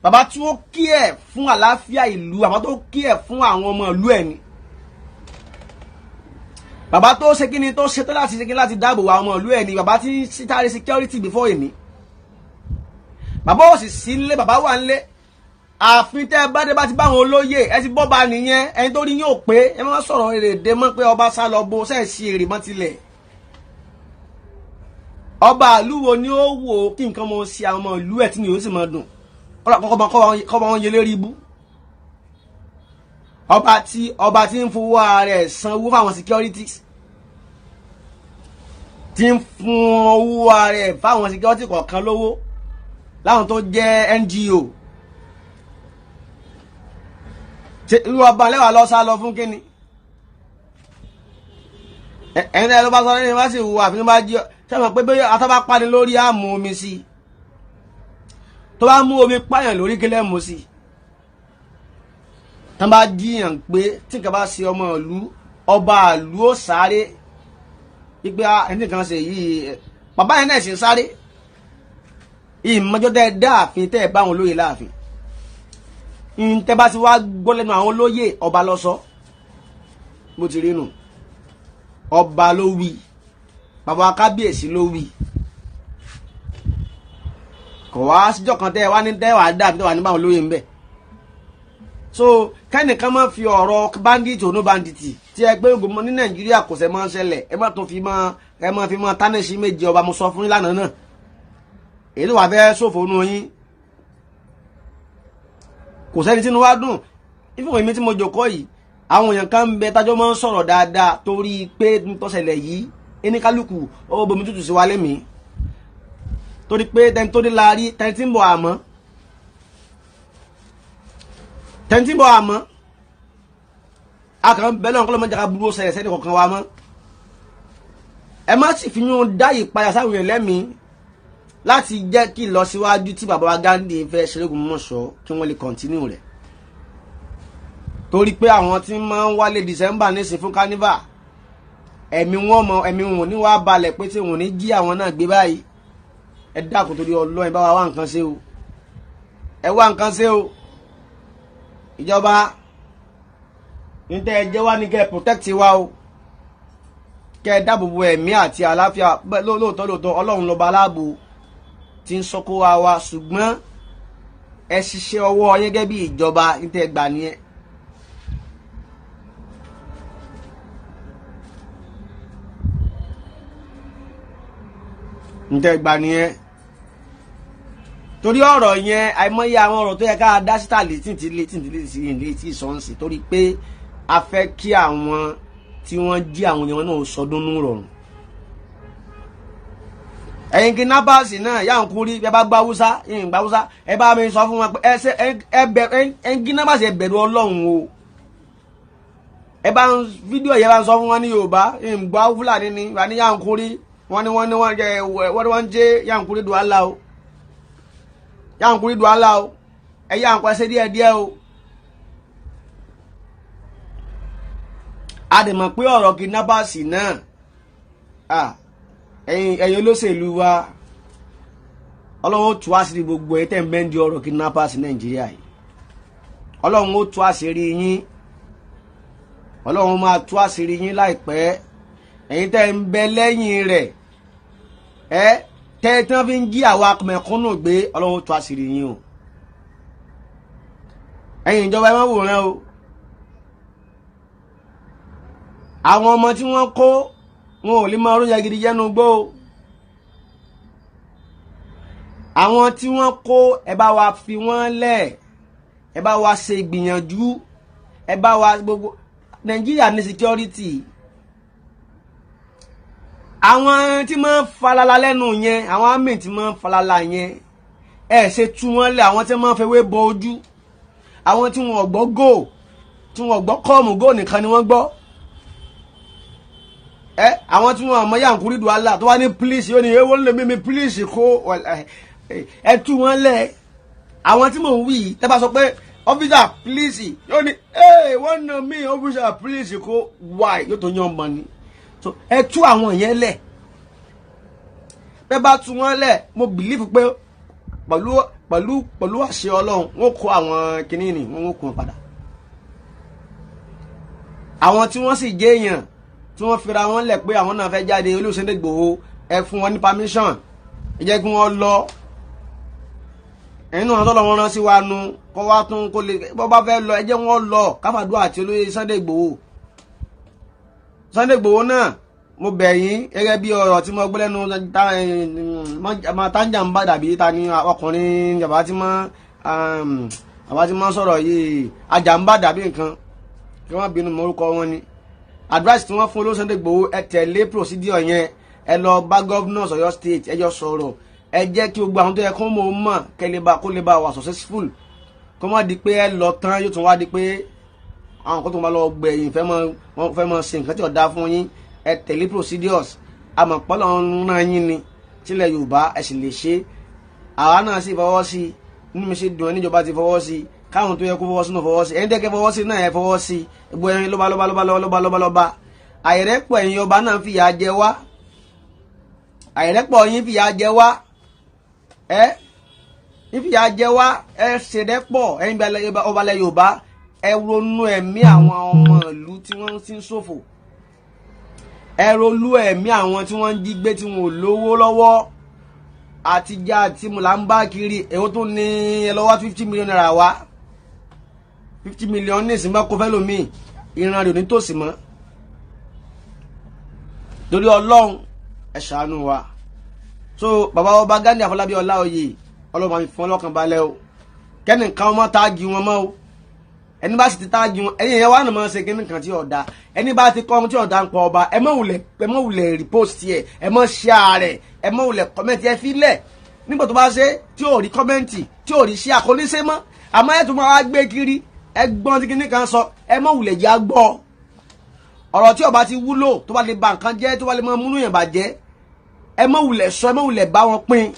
bàbá tí ó kí ẹ̀ fún àlàáfíà ìlú, bàbá tó kí ẹ̀ fún àwọn ọmọ ìlú ẹ̀ ni, bàbá tó ṣe kíni, tó ṣetán láti ṣe kíni, láti dáàbò wa ọmọ ìlú ẹ̀ ni, bàbá tí ń sáré security before èmi. Bàbá ò sì sí nílé, bàbá wà nílé ààfin. Tẹ́ ẹ bá dé, bá ti bá àwọn olóyè, ẹ ti bọ́ba nìyẹn. Ẹni tó rí yín ò pé ẹ má sọ̀rọ̀ èrè dé mọ́ pé ọba sá lọ bo ṣẹ́ẹ̀ sí èrè mọ́ tilẹ̀. Ọba àlúwo ni ó wò ó kí nǹkan mọ sí àwọn ọmọ ìlú ẹ̀ tí ni yóò sì máa dùn kọ́ bá wọn yẹ lérí ibú? Ọba tí ń fowó ara ẹ̀ sanwó fáwọn securities, tí ń fún owó ara ẹ̀ fáwọn security kọ̀ọ̀kan lówó, láwọn tó jẹ́ NGO, irú ọba lẹ́wà lọ sá lọ fún kíni? Ẹ̀yin ẹ̀ ló bá sọ lẹ́yìn wá sí ìwò àfihàn bá jí ọ sẹ́wọ̀n pé bóyá atọ́ bá pani lórí, á mú omi sí i. Tó bá mú omi pààyàn lórí, kílẹ̀ mú sí i? Tán bá jíyàn pé tí nǹkan bá ṣe ọmọ ìlú, ọba ìlú ó sáré wípé ẹni kan ṣe yìí. Bàbá yẹn náà sì ń sáré ìmọ̀jọ́ tẹ́ ẹ dá ààfin, tẹ́ ẹ bá àwọn olóyè láàfin, ntẹ́ bá ti wá gbọ́ lẹ́nu àwọn olóyè, ọba ló sọ bó ti rí nù, ọba ló wí, bàbá kábíyèsí ló wí. Kò wá síjọ́ kan tẹ́ ẹ wá ní tẹ́ wàá dà tẹ́ wàá ní báwọn olóyè ń bẹ̀. So kẹ́nìkan máa fi ọ̀rọ̀ bandit ònú bandit tí ẹ gbé gbogbo ní Nàìjíríà, kò sẹ́ máa ń ṣẹlẹ̀. Ẹ má tún fi máa, ẹ má fi máa tánẹ̀sí méjì ọba. Mo sọ fún yín lánàá náà, èyí tó wà fẹ́ ṣòfò nù yín, kò sẹ́ni tínú wá dùn. Ìfún èmi tí mo jòkó yìí, àwọn èèyàn kan ń bẹ tájọ́ máa ń sọ̀rọ̀ dáadáa, torí pé tó ṣẹlẹ̀ yìí, ẹni kálukú ó bomi tútù sí wa lẹ́mìí, torí pé tẹni tó dé la rí, tẹni tí ń bọ̀ àmọ́, tẹni tí ń bọ̀ àmọ́, a kàn ń bẹ lọ́nà kọ́lọ́mọdé ká burú ṣẹlẹ̀ sẹ́ni kọ̀ọ̀kan wa mọ́. Ẹ má sì fi yún dá ìpayà sáwọn èèyàn lẹ́mìí láti jẹ́ kí ìlọsíwájú tí bàbá wa Gandhi fẹ́ ṣe l'Ógbómọ̀ṣọ́, kí wọ́n lè continue rẹ̀, torí pé àwọn tí máa ń wálé December nísìn fún carnival, ẹ̀mí wọn mọ ẹ̀mí wọn ní wàá balẹ̀ pé tí wọn ò ní jí àwọn náà gbé báyìí. Ẹ dákun, torí Ọlọ́run, bá wa wá nǹkan ṣe o, ẹ wá nǹkan ṣe o. Ìjọba níta ẹ jẹ́ wá ní kẹ́ ẹ protect wa o, kẹ́ ẹ dáàbò bo ẹ̀mí àti àlàáfíà. Lóòótọ́ lóòótọ́, Ọlọ́run lọ́ba aláàbò tí ń sọ́kó wa wa, ṣùgbọ́n ẹ ṣiṣẹ́ ọwọ́ yín gẹ́gẹ́ bí ìjọba níta ẹ gbà nìyẹn. Ntẹ́ gbà nìyẹn. Torí ọ̀rọ̀ yẹn, àìmọye àwọn ọ̀rọ̀ tó yẹ ká dá síta létí tí létí tí létí létí sọ́ọ̀sì, torí pé a fẹ́ kí àwọn tí wọ́n jí àwọn èèyàn náà sọdún nù rọrùn. Ẹ̀yin kidnappers náà yà ń kú rí. Ẹ bá gbọ́ Haúsá, ẹ̀yin gbọ́ Haúsá, ẹ bá mi sọ fún wọn pé ẹ ṣe ẹ bẹ ẹ kidnappers, ẹ bẹ̀rù Ọlọ́run o. Ẹ bá ń fídíò yẹn, bá ń sọ fún wọn ní Yorùbá, ẹ̀yin gbọ́ Fúlàní ni wà ní yà ń kú rí. Wọ́n ní wọ́n ní wọ́n jẹ wọ́n ní wọ́n jẹ́ yà ń kú rí dùn á la o, yà ń kú rí dùn á la o. Ẹ yà ń kọ́ ẹsẹ̀ díẹ̀ díẹ̀ o. A dẹ̀ mọ̀ pé ọ̀rọ̀ kidnappers náà, ẹ̀yin olóṣèlú wa, Ọlọ́run ó tú àṣírí gbogbo ẹ̀ tẹ̀ ń bẹ́ńdì ọ̀rọ̀ kidnappers Nàìjíríà yìí. Ọlọ́run ó tú àṣírí yín, Ọlọ́run máa tú àṣírí yín láìpẹ́. Ẹ̀yin tẹ́ ń bẹ lẹ́yìn rẹ̀, ẹ tẹ́ tí wọ́n fi ń jí àwa mẹ̀kúnnù gbé, Ọlọ́run ó tú àṣírí yín o. Ẹ̀yin ìjọba, ẹ má wòran o. Àwọn ọmọ tí wọ́n kó wọn ò lè máa róúnjẹ gidi jẹ́nu gbó o. Àwọn tí wọ́n kó, ẹ bá wa fi wọ́n lẹ̀, ẹ bá wa ṣe ìgbìyànjú, ẹ bá wa gbogbo Nàìjíríà ní security. Àwọn tí máa ń falala lẹ́nu yẹn, àwọn àmì tí máa ń falala yẹn, ẹ ṣe tú wọ́n lẹ̀. Àwọn tí máa ń fewé bọ ojú, àwọn tí wọ́n gbọ́ go, tí wọ́n gbọ́ kọ́ọ̀mù go nìkan ni wọ́n gbọ́. Ẹ àwọn tí wọ́n mọ yankuri dùn Allah tó wá ní please, yóò ní ewo lè mímí please kó ẹ tú wọ́n lẹ̀. Àwọn tí mò ń wí yìí, tẹ́ bá sọ pé officer please, yóò ní ee wọ́n nà mí, officer please kó why, yóò tó yan ọmọ ni. So ẹ tú àwọn yẹn lẹ̀. Bẹ́ẹ̀ bá tú wọ́n lẹ̀, mo believe pé pẹ̀lú pẹ̀lú pẹ̀lú àṣẹ Ọlọ́run, wọ́n kó àwọn kinní ni wọ́n kó wọn padà. Àwọn tí wọ́n sì jẹ́ èèyàn tí wọ́n fira wọn lẹ̀ pé àwọn náà fẹ́ jáde, Olóyè Ìgbòho, ẹ fún wọn ní permission, ẹ jẹ́ kí wọ́n lọ. Ẹ̀yin náà tọ́lọ́ wọn rán sí wa nu kọ́ wá tún kó lè bọ́ bá fẹ́ lọ, ẹ jẹ́ wọ́n lọ. Káfàdúrà àti Olóyè Sunday Ìgbòho, Sunday Ìgbòho náà, mo bẹ̀ yín gẹ́gẹ́ bí ọ̀rọ̀ tí mo gbọ́ lẹ́nu tánjà ń bá dàbí ta ni ọkùnrin bàbá tí mọ́ bàbá tí mọ́ sọ̀rọ̀ yìí, ajá ń bá dàbí nǹkan, kí wọ́n bínú mọ́ orúkọ wọn ni. Advice tí wọ́n fún Olóyè Sunday Igboho, ẹ tẹ̀lé procedure yẹn. Ẹ lọ bá governors Ọ̀yọ́ State, ẹ jọ sọ̀rọ̀. Ẹ jẹ́ kí gbogbo àwọn tó yẹ kó mọ̀ ó mọ̀ kẹ́lẹ́bà kó lè bá wà successful, kó má di pé ẹ lọ tán, yóò tún wá di pé àwọn kan tó máa lọ gbẹ̀yìn fẹ́ mọ́ wọ́n fẹ́ mọ́ ṣe nǹkan tí ò dáa fún yín. Ẹ tẹ̀lé procedures. Àmọ̀pọ̀lọ́ ń rán yín ni sílẹ̀ Yorùbá, ẹ sì lè ṣe. Àwa náà sì fọwọ́ sí i. Nínú mi ṣe dùn ẹ́, níjọba ti fọwọ́ sí i, káwọn tó yẹ kó fọwọ́ sí náà fọwọ́ sí. Ẹni tẹ́kẹ́ fọwọ́ sí náà, ẹ fọwọ́ sí. Gbogbo ẹyin lọ́ba lọ́ba lọ́ba lọ́ba lọ́ba lọ́ba, àìrẹ́pọ̀ ẹ̀yin ọba náà fìyà jẹ wá. Àìrẹ́pọ̀ yín fìyà jẹ wá, ẹ ń fìyà jẹ wá. Ẹ ṣèrẹ́pọ̀ ẹ̀yin ọba ilẹ̀ Yorùbá. Ẹ ronú ẹ̀mí àwọn ọmọ ìlú tí wọ́n ti ń ṣòfò. Ẹ ronú ẹ̀mí àwọn tí wọ́n ń jí gbé tí wọn ò lówó lọ́wọ́ àtijọ́ àti mùlá ń bá kiri. Èwo tó ní ẹ lọ́wọ́ ₦50 million wá? 50 million ní ìsìn bá kó fẹ́ lómi, ìran rẹ̀ ò ní tòsí mọ́. Torí Ọlọ́run, ẹ ṣàánú wa. So bàbá ọba Gani Àfọlábí Ọláoyè, Ọlọ́run máa fi fún ọlọ́kàn balẹ̀ o. Kẹ́nìkan ọmọ tag wọn mọ́ o. Ẹni bá sì ti tag wọn, ẹ̀yin yẹn wà ní mọ̀ ṣe kíní kan tí ọ̀dà. Ẹni bá ti kọ́ ohun tí ọ̀dà ń pọ̀ ọba, ẹ mọ̀ wulẹ̀ repost ẹ, ẹ mọ̀ share rẹ̀, ẹ mọ̀ wulẹ̀ comment. Ẹ fi lẹ̀. Nígbà tó bá ṣe tí ò rí comment, tí ò rí share, kò ní ṣe mọ́. Àmọ́ ẹ tún máa wá gbé kiri, ẹ gbọ́n tí kíní kan sọ, ẹ mọ̀ wulẹ̀ jẹ́ àgbọ̀. Ọ̀rọ̀ tí ó bá ti wúlò, tó bá lè ba nǹkan jẹ́, tó bá lè mọ múnú yẹn bàjẹ́, ẹ mọ̀ wulẹ̀ sọ, ẹ mọ̀ wulẹ̀ bá wọn pín.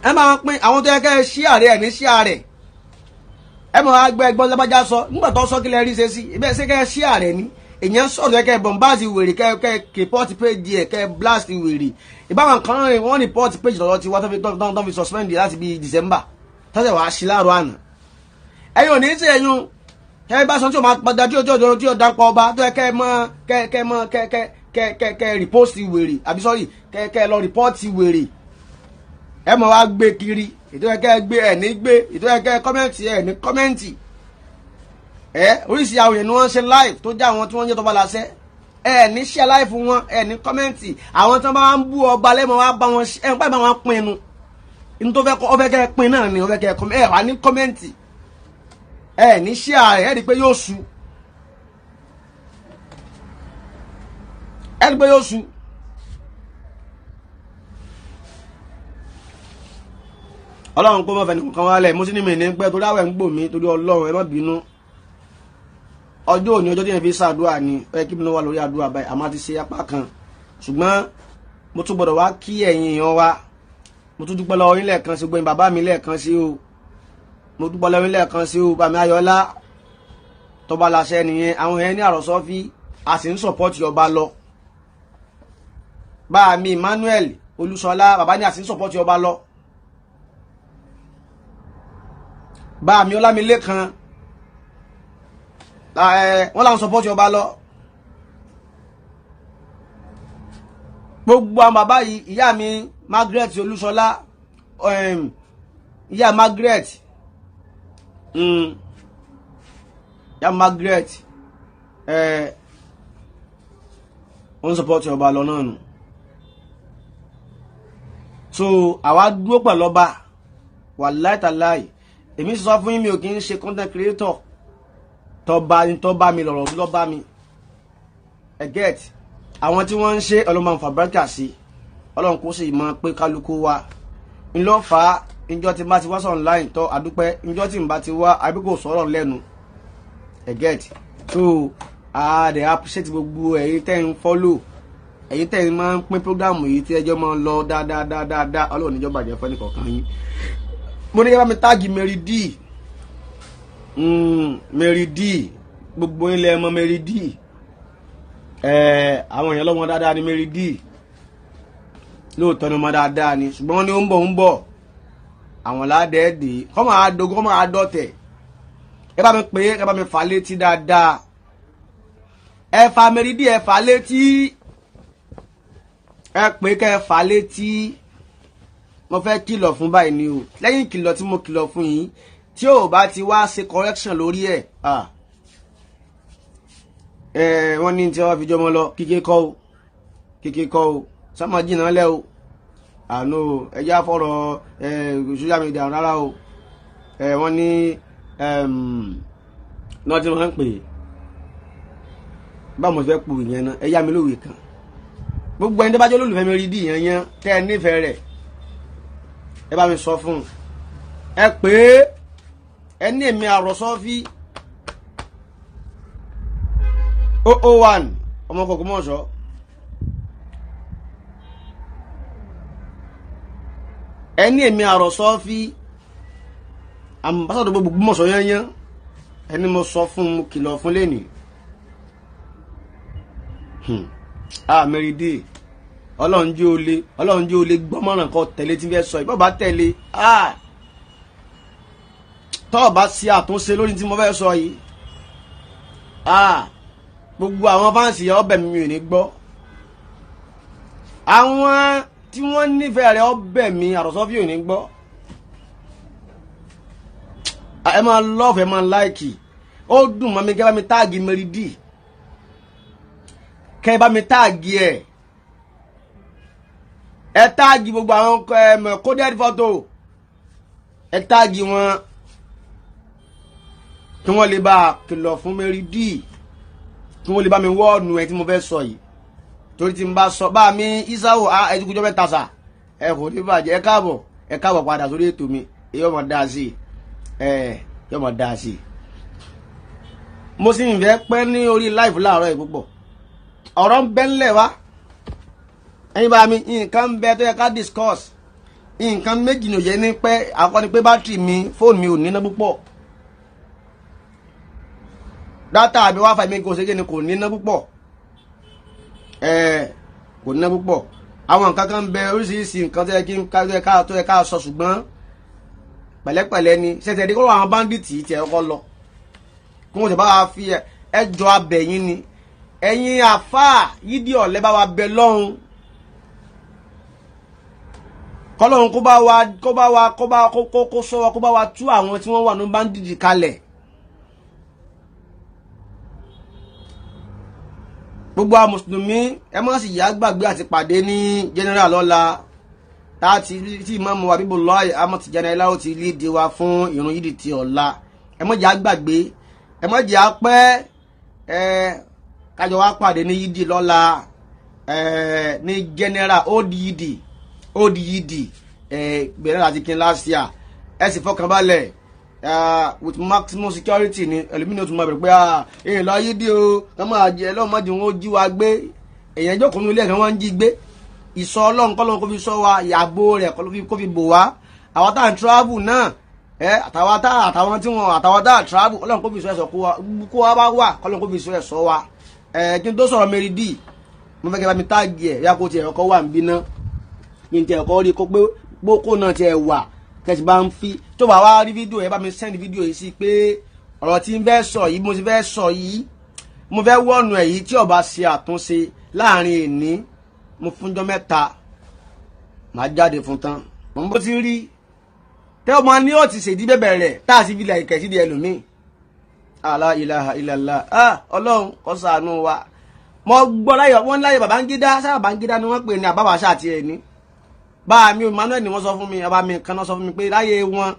Ẹ máa pín àwọn tó yẹ kẹ́ ẹ share rẹ̀, ẹ̀ ní share rẹ̀. Ẹ mọ̀ àgbẹ̀ ẹgbọ́n lábájá sọ nígbà tó sọ, kí lẹ rí ṣe sí ibẹ̀? Ṣé kẹ́ ẹ share rẹ̀ ni? Èèyàn sọ̀rọ̀, kẹ́ ẹ bombard wèrè, kẹ́ ẹ report page ẹ̀, kẹ́ ẹ blast wèrè. Ìbáwọn kan rìn, wọ́n report page lọ́dọ̀ tí wọ́n tó fi suspend láti bí December tọ́sẹ̀ wàá sí láàárọ̀ àná. Ẹ̀yin ò ní í ṣe ẹ̀yún kẹ́ ẹ bá sọ tí o máa padà tí o tí o tí o dápọ̀ ọba tó yẹ kẹ́ ẹ mọ kẹ́ mọ kẹ́ repost wèrè, àbí sorry, kẹ́ lọ report wèrè. Ẹ mọ̀ wá gbé kiri. Ètò yẹ kẹ́ ẹ gbé, ẹ̀ ní gbé. Ètò yẹ kẹ́ ẹ comment, ẹ̀ ní comment. Ẹ oríṣi àwọn èèyàn ni wọ́n ń ṣe live tó jẹ́ àwọn tí wọ́n ń jẹ́ tọ́ba láṣẹ. Ẹ ní share live wọn, ẹ ní comment. Àwọn tí wọ́n bá ń bú ọba lẹ́mọ̀ wá bá wọn, ẹ ń bá wọn pinnu ní tó fẹ́ kọ́, ọ fẹ́ kẹ́ ẹ pin náà ni, ọ fẹ́ kẹ́ ẹ ẹ wà ní comment, ẹ ní share. Ẹ rí i pé yóò su, ẹ rí i pé yóò su. Ọlọ́run kó mọ̀ fẹ́ nìkan wálẹ̀. Mo sì ní mi ní pẹ́ torí àwẹ̀ ń gbò mí, torí Ọlọ́run, ẹ má bínú. Ọjọ́ òní, ọjọ́ tí yẹn fi ṣàdúrà ni ó yẹ kí mi wà lórí àdúrà báyìí, àmọ́ ti ṣe apá kan, ṣùgbọ́n mo tún gbọ́dọ̀ wá kí ẹ̀yin èèyàn wa. Mo tún dúpẹ́ lọ́wọ́ yín lẹ́ẹ̀kan sí, gbẹ̀yìn bàbá mi lẹ́ẹ̀kan sí o. Mo dúpẹ́ lọ́wọ́ yín lẹ́ẹ̀kan sí o. Bàmí Ayọ̀lá tọba láṣẹ nìyẹn, àwọn yẹn ní àròsọ fi a sì ń sọpọ́tì ọba lọ. Bàmí Emmanuel Olúṣọlá, bàbá ní a sì ń sọpọ́tì ọba lọ. Bàmí Ọlámilékan, wọ́n làwọn sọpọ́tì ọba lọ. Gbogbo àwọn bàbá yìí, ìyá mi Margaret Olúṣọlá, ìyá Margaret, ìyá Margaret, ó ń sọpọ́tì ọba lọ náà nù. So àwa dúró pẹ̀lú ọba, wàláì tàláì. Èmi sọ fún yín, mi ò kì í ṣe content creator. Tọba ni tọba mi lọ̀rọ̀ lọ́ba mi, ẹ get. Àwọn tí wọ́n ń ṣe, ọlọ́mọ fàbíríkà sí, Ọlọ́run kó sì mọ pé kálukú wa ńlọ́fà. Njọ́ tí n bá ti wá sọ̀rọ̀ online tọ́ àdúpẹ́, njọ́ tí n bá ti wá àbí kò sọ̀rọ̀ lẹ́nu, ẹ get. So a dẹ̀ appreciate gbogbo ẹ̀yin tẹ́ ń follow, ẹ̀yin tẹ́ ń máa ń pín program yìí tí ẹjọ́ máa ń lọ dáadáa. Ọlọ́run níjọ́ bàjẹ́ fẹ́ nìkọ̀ọ̀kan yín. Mo ní kí bá mi tag Mary D, Mary D, gbogbo ilẹ̀ mọ Mary D. Àwọn èèyàn lọ́wọ́ dáadáa ni Mary D, lóòótọ́ ni ọmọ dáadáa ni, ṣùgbọ́n wọ́n ní ó ń bọ̀ ń bọ̀, àwọn ládẹ́ẹ̀dẹ́ kọ́ máa dogun, kọ́ máa dọ̀tẹ̀. Ẹ bá mi pè é, ẹ bá mi fà létí dáadáa. Ẹ fa Mary D, ẹ fà létí, ẹ pè kẹ́ ẹ fà létí. Mo fẹ́ kìlọ̀ fún báyìí ni o. Lẹ́yìn ìkìlọ̀ tí mo kìlọ̀ fún yín, tí ò bá ti wá ṣe correction lórí ẹ̀, wọ́n ní tí wọ́n fi jọmọ lọ kíké kọ́ o, kíké kọ́ o, sọ́mọ jìnnà lẹ́ o. Àánú ẹ̀yà fọ̀rọ̀ social media rárá o. Wọ́n ní náà tí wọ́n ń pè é, báwo mo fẹ́ pò ìyẹn náà, ẹ̀yà mi lówe kan. Gbogbo ẹni tó bá jẹ́ olólùfẹ́ mi rí dì yẹn yẹn tẹ́ ẹ nífẹ̀ẹ́ rẹ̀, ẹ bá mi sọ fún un, ẹ pé ẹ ní èmi àròsọ fi 001 ọmọ Ògbómọ̀ṣọ́. Ẹ ní èmi àròsọ fi ambassadọ gbogbo Ògbómọ̀ṣọ́ yẹn, ẹni mo sọ fún un, mo kìlọ̀ fún lẹ́nìí. Mary D, Ọlọ́run jẹ́ olè, Ọlọ́run jẹ́ olè gbọ́mọ̀ràn kan tẹ̀lé tí fẹ́ sọ yìí. Bọ́ọ̀ bá tẹ̀lé, tọ́ọ̀ bá ṣe àtúnṣe lórí tí mo fẹ́ sọ yìí, gbogbo àwọn fáǹsì ọbẹ̀ mi ò ní gbọ́. Àwọn tí wọ́n nífẹ̀ẹ́ rẹ̀ ọbẹ̀ mi àròsọ fi ò ní gbọ́. Ẹ máa love, ẹ máa like. Ó dùn mọ́ mi kẹ́ bá mi tag Mary D, kẹ́ bá mi tag ẹ̀, ẹ tag gbogbo àwọn coded photo, ẹ tag wọn kí wọ́n lè bá a kìlọ̀ fún Mary D, kí wọ́n lè bá mi wọ́ọ̀nù ẹ tí mo fẹ́ sọ yìí. Torí tí n bá sọ bá mi Isao ẹ̀dúkújọ́ mẹ́ta sà, ẹ kò ní bàjẹ́. Ẹ káàbọ̀, ẹ káàbọ̀ padà sórí ètò mi. Ẹ yọ mọ̀ dáa sí i, ẹ yọ mọ̀ dáa sí i. Mo sì ń fẹ́ pẹ́ ní orí live láàárọ̀ yìí púpọ̀. Ọ̀rọ̀ ń bẹ ńlẹ̀ wá, ẹ̀yin bá mi, nǹkan ń bẹ tó yẹ ká discuss. Nǹkan méjì ní òye ní pẹ́. Àkọ́kọ́ ni pé bátìrì mi, fóònù mi ò níná púpọ̀, data àbí wifi mi kò ṣe kí ni, kò níná púpọ̀, kò níná púpọ̀. Àwọn nǹkan kan ń bẹ, oríṣiríṣi nǹkan tó yẹ kí ká tó yẹ ká sọ, ṣùgbọ́n pẹ̀lẹ́pẹ̀lẹ́ ni. Ṣẹ̀ṣẹ̀ dé kó àwọn bandits tiẹ̀ kọ́ lọ, kí wọ́n ti bá wa fi ẹjọ́ abẹ̀yìn ni. Ẹ̀yin àfáà yídí ọ̀lẹ́ bá wa bẹ lọ́hùn, kọ́lọ́hún kó bá wa kó bá wa kó bá kó kó sọ wa, kó bá wa tú àwọn tí wọ́n wà ní bandits kalẹ̀. Gbogbo àwọn mùsùlùmí, ẹ má sì yá gbàgbé àti pàdé ní general lọ́la, táàtì tí ìmáàmù Habibullahi Ahmad Tijani Aláwo ti lead wa fún ìrun yídì ti ọ̀la. Ẹ má jẹ́ àgbàgbé, ẹ má jẹ́ àpẹ́, ẹ kájọ wá pàdé ní yídì lọ́la, ẹ ní general old yídì, old yídì, ẹ bẹ̀rẹ̀ láti kí n last year. Ẹ sì fọkàn balẹ̀, with maximum security ni. Ẹlòmínú tún máa bẹ̀rẹ̀ pé èèyàn lọ yídì o, kàn máa jẹ lọ́mọdé wọn ó jí wa gbé. Èèyàn jókòó nínú ilé kan, wọ́n ń jí gbé. Ìsọ Ọlọ́run kọ́lọ́run kó fi sọ wa, ìyàbò rẹ̀ kó fi bò wá. Àwọn tá à ń travel náà, ẹ àtàwọn tá àtàwọn tí wọn àtàwọn tá à travel, Ọlọ́run kó fi sọ ẹ̀sọ́ kó wa bá wà, kọ́lọ́run kó fi sọ ẹ̀sọ́ wa. Ẹ kí n tó sọ̀rọ̀ Mary D, mo fẹ́ kí ẹ bá mi tag ẹ̀ yá, kó tiẹ̀ ọkọ̀ wà ń bí ná, kí n tiẹ̀ kọ́ rí kó pé kó náà tiẹ̀ wà, kẹsì bá ń fi tó bá wá rí fídíò ẹ, bá mi send fídíò yìí sí pé ọ̀rọ̀ tí ń fẹ́ sọ yìí, mo ti fẹ́ sọ yìí, mo fẹ́ wọ́ọ̀nù ẹ̀ yìí, tí ó bá ṣe àtúnṣe láàrin èní, mo fúnjọ́ 3, màá jáde fún tán. Mo ń bó ti rí tẹ́ ọmọ ní ó ti ṣèdí bẹ̀bẹ̀ rẹ̀ tá a sì fi lẹ̀ kẹ̀ sídi ẹlòmíì. Ala ilaha illallah. Ah, Ọlọ́run kó ṣàánú wa. Mo gbọ́ láyọ̀ wọ́n láyọ̀ Babangida sábà, Babangida ni wọ́n pè ní àbábàṣà àti ẹ̀ ní bá mi Emmanuel ni wọ́n sọ fún mi, bàbá mi kan náà sọ fún mi pé láyé wọn,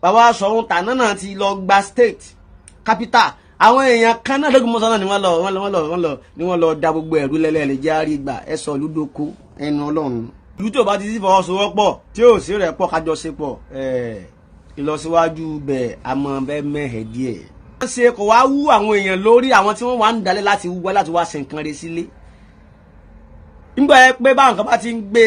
bàbá Ṣọ̀ún tàná náà ti lọ gba state capital. Àwọn èèyàn kan náà lóògùn mọ́sán náà ni wọ́n lọ wọ́n lọ wọ́n lọ wọ́n lọ ni wọ́n lọ da gbogbo ẹ̀rú lẹ́lẹ́ jẹ́ àrígbà ẹ̀ sọ lúdókó ẹnu Ọlọ́run. Ìlú tí ò bá ti sí fọwọ́sowọ́pọ̀, tí ò sí rẹ̀ pọ̀, kájọ ṣe pọ̀, ìlọsíwájú bẹ̀ àmọ́ bẹ́ẹ̀ mẹ́hẹ̀ díẹ̀. Wọ́n ṣe kò wá wú àwọn èèyàn lórí, àwọn tí wọ́n wà ń dalẹ̀ láti wá láti wá ṣe nǹkan rẹ̀ sílé. Nígbà yẹn pé báwọn kan bá ti ń gbé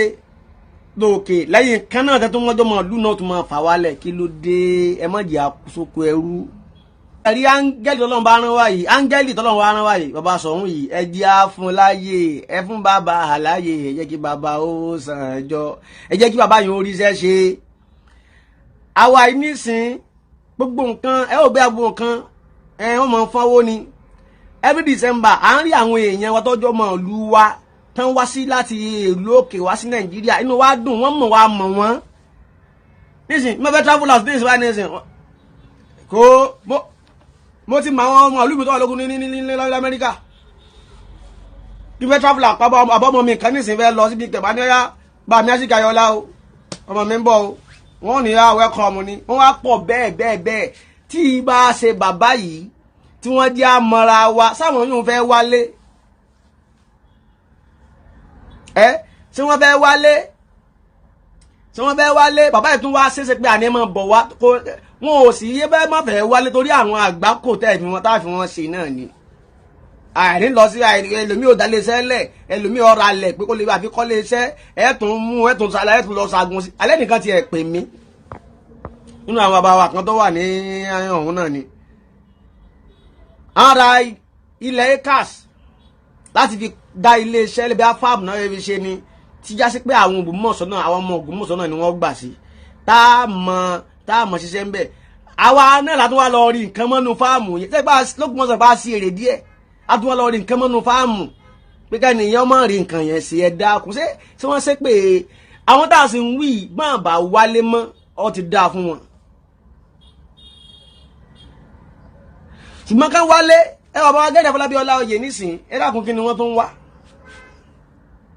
lókè lẹ́yìn kan náà, tẹ́tún wọ́n jọ mọ̀ ìlú náà tún máa fà wálẹ̀. Kí ló dé? Ẹ má jẹ́ àkóso ẹrú. Ẹ̀rí áńgẹ́lì tọ́lọ́run bá rán wá yìí, áńgẹ́lì tọ́lọ́run bá rán wá yìí, bàbá Ṣọ̀ún yìí, ẹ jẹ́ á fún láyè, ẹ fún bàbá àláyè, ẹ jẹ́ kí bàbá ó sàn jọ, ẹ jẹ́ kí bàbá yìí ó ríṣẹ́ ṣe. Àwa yìí nísìn, gbogbo nǹkan ẹ ò gbé agbo nǹkan ẹ wọ́n máa ń fọ́nwó ni. Every December, à ń rí àwọn èèyàn wa tọ́jọ́ mọ̀ ìlú wa tán wá sí láti ìlú òkè wá sí Nàìjíríà. Inú wa dùn, wọ́n mọ̀ wá mọ̀ wọ́n. Nísìn mo fẹ́ travel out nísìn báyìí, nísìn kó mo ti mọ àwọn ọmọ ìlú mi tó wà lógun ní Amẹ́ríkà. Kí fẹ́ travel out àbọ̀mọ mi kan nísìn fẹ́ lọ síbi kẹ̀bá ní ọ̀yá bá mi àṣìkà yọlá o, ọmọ mi ń bọ̀ o, wọ́n ní á welcome ni. Wọ́n wá pọ̀ bẹ́ẹ̀ bẹ́ẹ̀ bẹ́ẹ̀. Tí bá ṣe bàbá yìí tí wọ́n jẹ́ àmọ́ra wa, sáwọn yóò fẹ́ wálé ẹ, tí wọ́n fẹ́ wálé, tí wọ́n fẹ́ wálé, bàbá yìí tún wá ṣeéṣe pé àní máa bọ̀ wá kó wọn ò sì yé bẹ́ẹ̀ má fẹ́ wálé, torí àwọn àgbákò tẹ́ fi wọn tá fi wọn ṣe náà ni àìní lọ sí. Ẹlòmíì ò dálé iṣẹ́ lẹ̀, ẹlòmíì ọ̀rọ̀ alẹ̀ pé kó lè bá fi kọ́lé iṣẹ́, ẹ̀ tún mú ẹ̀ tún sálẹ̀, ẹ̀ tún lọ sagun sí alẹ́ nìkan ti ẹ̀ pè mí nínú àwọn bàbá wa kan tó wà ní ọ̀hún náà ni àwọn ra ilẹ̀ acres láti fi dá ilé iṣẹ́ lẹ́bi afáàmù náà fi ṣe ni, tí já sí pé àwọn Ògbómọ̀ṣọ́ náà, àwọn ọmọ Ògbómọ̀ṣọ́ náà ni wọ́n gbà sí, tá a mọ̀ ṣiṣẹ́ ń bẹ̀. Àwa náà látún wá lọ rí nǹkan mọ́nu fáàmù yẹn tẹ́gbà lÓgbómọ̀ṣọ́ bá sí èrè díẹ̀, a tún wá lọ rí nǹkan mọ́nu fáàmù pé ká nìyẹn mọ̀ rí nǹkan yẹn sí. Ẹ dákun, ṣé tí wọ́n ṣe pé àwọn tá a sì ń wí gbọ́n bá wálé mọ́, ọ ti dáa fún wọn. Ṣùgbọ́n ká wálé ẹ wà bá wa gẹ́gẹ́ Fọlábí Ọláoyè nísìn, ẹ dákun, kí ni wọ́n tún wá?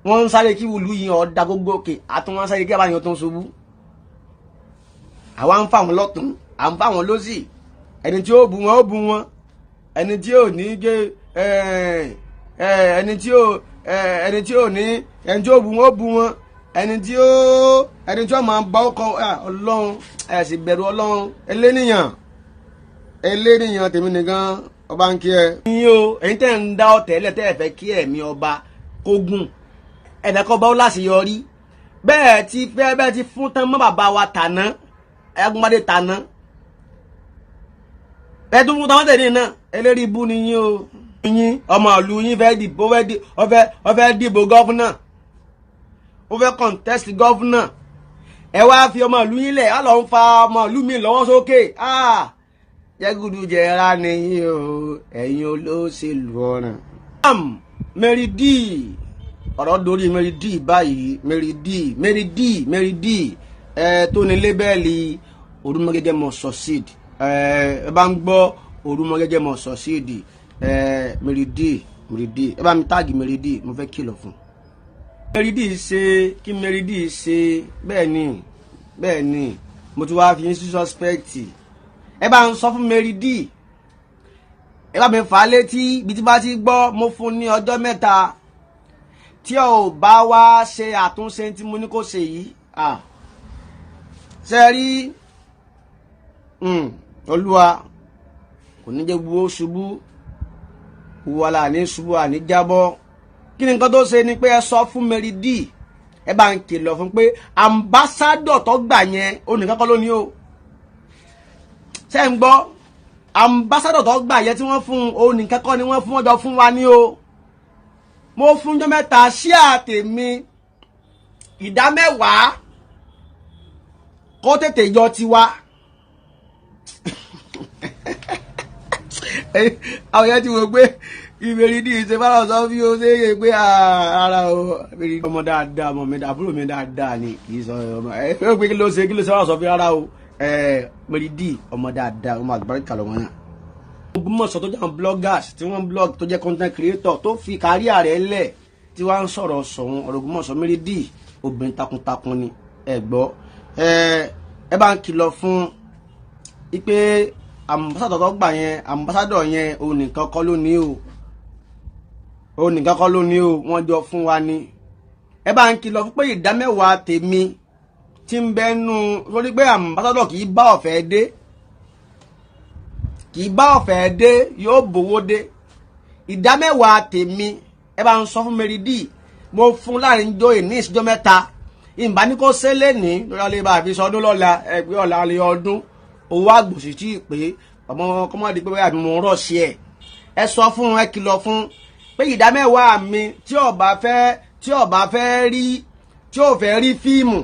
Wọ́n ń sáré kí wùlú yìí ọ̀dà gbogbo òkè àtún, wọ́n sáré kí abáyọ̀ tó ń ṣubú. Àwa ń fà wọn lọ́tún, à ń fà wọn lọ́sì. Ẹni tí ó bu wọn, ó bu wọn. Ẹni tí ò ní gé, ẹni tí ò ẹni tí ò ní ẹni tí ó bu wọn, ó bu wọn. Ẹni tí ó máa bá ọkọ Ọlọ́run, ẹ sì bẹ̀rù Ọlọ́run. Eléníyàn, eléníyàn, tèmi nìkan ọba ń kí ẹ. Yín o, ẹ̀yin tẹ́ ń dá ọ̀tẹ̀ lẹ̀, tẹ́ ẹ fẹ́ kí ẹ̀mí ọba kó gùn, ẹ̀fẹ̀ kọ́ bá ó láṣeyọrí, bẹ́ẹ̀ ti fẹ́ bẹ́ẹ̀ ti fún tán mọ́ bàbá wa tàná, Ayágúnmádé tàná, ẹ tún fún tán tẹ̀lé náà. Eléri ibú ni yín o. Yín ọmọ ìlú yín fẹ́ dìbò, ó fẹ́ dìbò governor, ó fẹ́ contest governor, ẹ wá fi ọmọ ìlú yín lẹ̀, á lọ ń fa ọmọ ìlú mi lọ́wọ́ sókè. Jẹ́gùdù jẹ́ra ni yín o, ẹ̀yin olóṣèlú ọ̀ràn. Mary D, ọ̀rọ̀ dorí Mary D báyìí. Mary D, Mary D, Mary D, ẹ tó ní label Orúmọgẹ́gẹ́ must succeed. Ẹ bá ń gbọ́ Orúmọgẹ́gẹ́ must succeed, ẹ Mary D. Mary D, ẹ bá mi tag Mary D, mo fẹ́ kìlọ̀ fún. Mary D ṣe kí Mary D ṣe bẹ́ẹ̀ ni, bẹ́ẹ̀ ni, mo ti wá fi yín sí suspect. Ẹ bá ń sọ fún Mary D, ẹ bá mi fà á létí ibi tí bá ti gbọ́. Mo fún ní ọjọ́ 3 tí ò bá wá ṣe àtúnṣe tí mo ní kó ṣe yìí. Ṣe rí, Olúwa kò ní jẹ́ gbogbo ṣubú wàhálà ní ṣubú àní jábọ́. Kí ni nǹkan tó ṣe ni pé ẹ sọ fún Mary D, ẹ bá ń kìlọ̀ fún pé ambassador tó gbà yẹn onìkan kọ́ ló ní o. Ṣé ń gbọ́? Ambassador tó gbà yẹn tí wọ́n fún onìkan kọ́ ni wọ́n fún, ọjọ́ fún wa ní o. Mo fún ọjọ́ 3 ṣí àtèmi 10% kó tètè yọ tiwa. Àwọn yẹn ti wò pé Mary D ṣe bá lọ sọ bí ó ṣe é pé ara o. Ọmọ dáadáa, ọmọ mi, àbúrò mi dáadáa ni, kì í sọ ọmọ ẹ pé kí ló ṣe, kí ló ṣe bá lọ sọ fi rárá o. Mary D ọmọ dáadáa, ọmọ àlùbáríkà lọmọ náà. Ògbómọ̀ṣọ́ tó jẹ́ àwọn bloggers tí wọ́n blog tó jẹ́ content creator tó fi káríà rẹ̀ lẹ̀ tí wọ́n ń sọ̀rọ̀ sọ̀hún ọ̀rọ̀ Ògbómọ̀ṣọ́. Mary D obìnrin takuntakun ni. Ẹ gbọ́, ẹ bá ń kìlọ̀ fún ipe ambassador tó gbà yẹn, ambassador yẹn òun nìkan kọ́ ló ní o, òun nìkan kọ́ ló ní o, wọ́n jọ fún wa ní. Ẹ bá ń kìlọ̀ fún pé 10% tèmi tí ń bẹ́nu lórí pé ambassador kì í bá ọ̀fẹ́ dé, kì í bá ọ̀fẹ́ dé, yóò bówó dé. 10% tèmi ẹ bá ń sọ fún Mary D, mo fún láàrin jọ ìní ìṣíjọ́ 3, ìbá ní kó ṣẹlẹ̀ ní lórí alẹ́ bá àfi sọdún lọ́la, ẹgbẹ́ ọ̀la alẹ́ ọdún owó àgbòsí tí ì pé ọmọ kọ́mọ́dé pé báyà mo rọ̀ sí ẹ̀. Ẹ sọ fún, ẹ kìlọ̀ fún pé 10% mi tí ó bá fẹ́, tí ó bá fẹ́ rí, tí ó fẹ́ rí fíìmù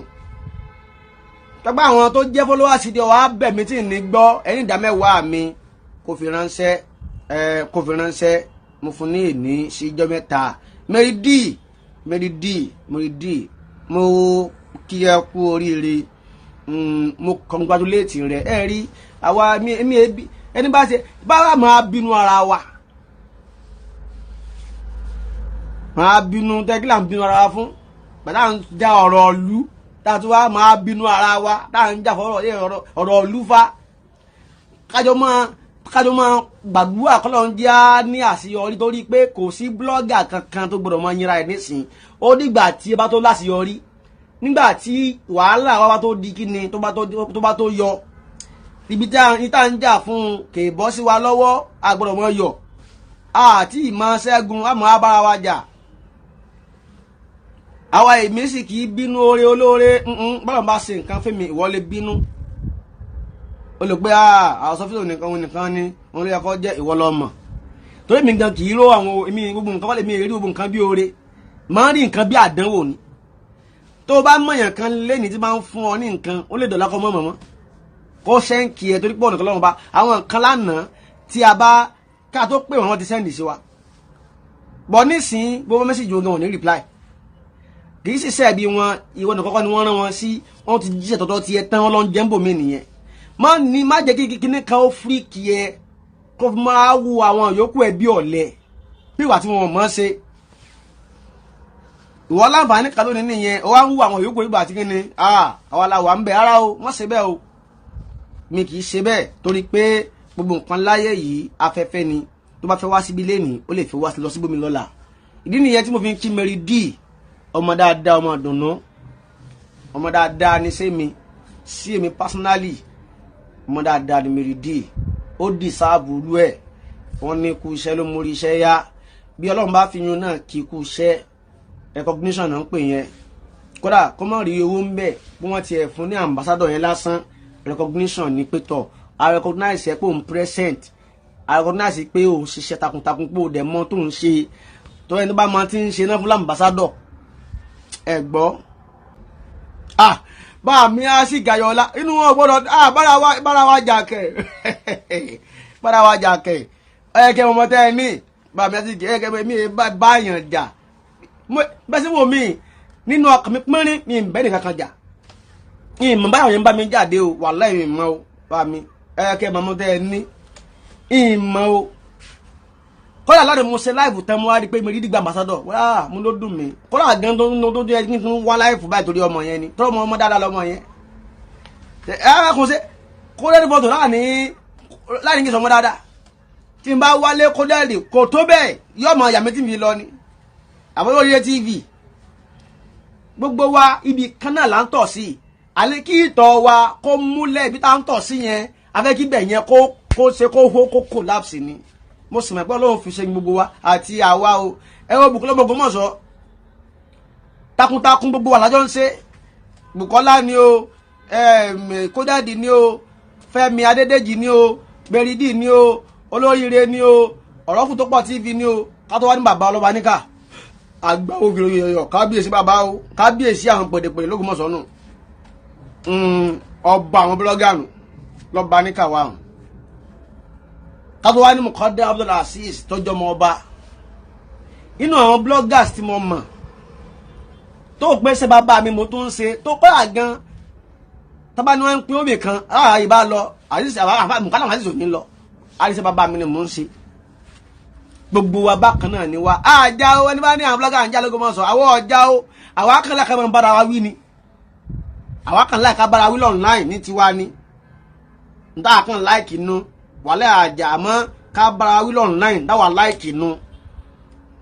tọ́gbà àwọn tó jẹ́ followers di ọ̀wá bẹ̀ mí tí ì ní gbọ́, ẹni 10% mi kò fi ránṣẹ́, ẹ kò fi ránṣẹ́. Mo fún ní èní sí ijọ́ 3. Mary D, Mary D, Mary D, mo kí ẹ kú oríire, mo congratulate rẹ. Ẹ rí àwa mi ebi ẹni bá ṣe báwa máa bínú ara wa, máa bínú tẹ́kílà ń bínú ara wa fún bàtà ń já ọ̀rọ̀ ọ̀lú tá a tún wá máa bínú ara wa tá à ń jà fọ́rọ̀ ọ̀rọ̀ ọ̀lú fa. Kájọ máa gbàdúrà kọ́lọ́ ń jẹ́ á ní àṣeyọrí, torí pé kò sí blọ́gà kankan tó gbọ́dọ̀ máa yínra ẹ̀ nísìnyí. Ó dìgbà tí ẹ bá tó láṣeyọrí, nígbà tí wàhálà wa bá tó di kíni, tó bá tó yọ ibi tá à ń jà fún kè bọ́ sí wa lọ́wọ́, a gbọ́dọ̀ máa yọ̀ àti ìmọ̀ ṣẹ́gun àmọ́ abára wa jà. Àwa èmi sì kì í bínú oore olóore. Bọ́lá bá ṣe nǹkan fún mi, ìwọ lè bínú, o lè pé àwọn sọfíìsì nìkan òun nìkan ni òun ló yẹ kó jẹ́, ìwọ lọ mọ̀. Torí mi gan kì í ró àwọn èmi gbogbo nǹkan wọ́n lè mi rí gbogbo nǹkan bí oore, máa ń rí nǹkan bí àdánwò ni. Tó o bá mọ̀yàn kan lẹ́ni tí máa ń fún ọ ní nǹkan, ó lè dọ̀lá kọ́ mọ́ mọ́ kó ṣẹ́ǹkì ẹ, torí pé ọ̀nà kan lọ́rùn bá àwọn nǹkan lánàá tí a bá ká tó pè wọ́n ti sẹ́ǹdì sí wa. Bọ̀ nísìnyí gbogbo mẹ́sìgì ogan ò ní reply, kì í ṣiṣẹ́ bí wọn, ìwọ nìkan kọ́ ni wọ́n rán wọn sí, wọ́n ti jíṣẹ́ tọ́tọ́ tiẹ̀ tán, wọ́n lọ ń jẹ́ ń bò mí nìyẹn. Má ní má jẹ́ kí kíní kan ó fíríkì ẹ kó fi máa wo àwọn yòókù ẹ bí ọ̀lẹ bí ìwà tí wọn mọ̀ ṣe. Ìwọ láǹfààní kan lónìí nìyẹn, ó wá ń wo àwọn yòókù ìgbà tí kíni àwa la wà ń bẹ ara o, wọ́n ṣe bẹ́ẹ̀ o. Mi kì í ṣe bẹ́ẹ̀ torí pé gbogbo nǹkan láyé yìí afẹ́fẹ́ ni, tó bá fẹ́ wá síbi lénìí ó lè fẹ́ wá lọ síbòmí lọ́la. Ìdí nìyẹn tí mo fi ń kí Mary D, ọmọ dáadáa, ọmọ dùnú, ọmọ dáadáa ní sẹ́mi sí èmi personally, ọmọ dáadáa ni Mary D. Ó dì sáàbù rú ẹ̀, wọ́n ní kú iṣẹ́ ló mórí iṣẹ́ yá. Bí Ọlọ́run bá fi yun náà kí kú iṣẹ́, recognition náà ń pè yẹn. Kódà kó má rí owó ń bẹ̀ bí wọ́n tiẹ̀ fún ní ambassador yẹn lásán, recognition ni pé tọ̀ a recognize ẹ pé òun present, a recognize pé òun ṣiṣẹ́ takuntakun, pé òun dẹ̀ mọ̀ tó ń ṣe, tó ẹni bá máa ti ń ṣe náà fún ambassador. Ẹ gbọ́, bá mi á sì gàyọ̀lá inú wọn gbọ́dọ̀ bára wa jà kẹ̀, bára wa jà kẹ̀. Ẹ kẹ́ ọmọ tẹ́ ẹ ní bá mi á sì kẹ́ ẹ mi bá yàn jà bẹ́ẹ̀ sí wo mi nínú ọkàn mi pínrín, mi ń bẹ́ẹ̀ nìkan kan jà, ìmọ̀ báyọ̀ yẹn bá mi jáde o, wàláhì mi mọ̀ o, bá mi ẹ kẹ́ ọmọ tẹ́ ẹ ní ìmọ̀ o. Kọ́lá láti mo ṣe live tán, mo wá rí i pé mi rí dìgbà ambassador wá, mo ló dùn mí. Kọ́lá gan tó ń tó yẹ kí n tún wá live báyìí torí ọmọ yẹn ni, tọ́lọ́ ọmọ ọmọ dáadáa lọmọ yẹn. Ẹ ẹ kò ṣe kó lẹ́nu fọ́tò láàrin kí n sọmọ dáadáa. Tí n bá wálé kó dẹ́rì kò tó bẹ́ẹ̀, yóò mọ ìyàmí tí mi lọ ni àbọ̀ lórí TV. Gbogbo wa, ibi kan náà là ń tọ̀ sí. Àlẹ́ kí ìtọ̀ wa kó múlẹ̀ ibi tá à ń tọ̀ sí yẹn, afẹ́ kí bẹ̀ yẹn kó ṣe kó hó, kó collapse ni. Mo sì mọ̀ pé Ọlọ́run fi ṣe gbogbo wa àti àwa o. Ẹ wo Bùkọ́lá Ògbómọ̀ṣọ́, takuntakun gbogbo wa lájọ ń ṣe. Bùkọ́lá ni o, Kódàdì ni o, Fẹ́mi Adédèjì ni o, Gbẹ̀rídì ni o, Olóríire ni o, Ọ̀rọ̀kù tó pọ̀ TV ni o, kátó wá ní bàbá ọlọ́ba níkà àgbà ògiri yọyọ, kábíyèsí bàbá o, kábíyèsí àwọn pèdèpèdè l'Ógbómọ̀ṣọ́ nù, ọba àwọn blogger nù lọ́ba níkà wa hàn, kátó wá ní Mukadda Abdulaziz tọjọ́ mọ́ ọba. Inú àwọn bloggers tí mo mọ̀ tó pé ṣe bàbá mi mo tún ń ṣe tó pẹ́ àgán tábà ní wọ́n ń pín òbí kan àyè bá lọ àyè Mukadda Abdulaziz ò ní lọ àyè bàbá mi ni mò ń ṣe. Gbogbo wa bákan náà ni wa àjà o. Ẹni bá ní àwọn blogger ń jà l'Ógbómọ̀ṣọ́, àwọn ọjà o. Àwa kan láka máa ń bára wa wí ni, àwa kan láìka bára wí online ní tiwa ni níta kan like nu wàlẹ́ àjà, àmọ́ ká bára wí online dáwà like nu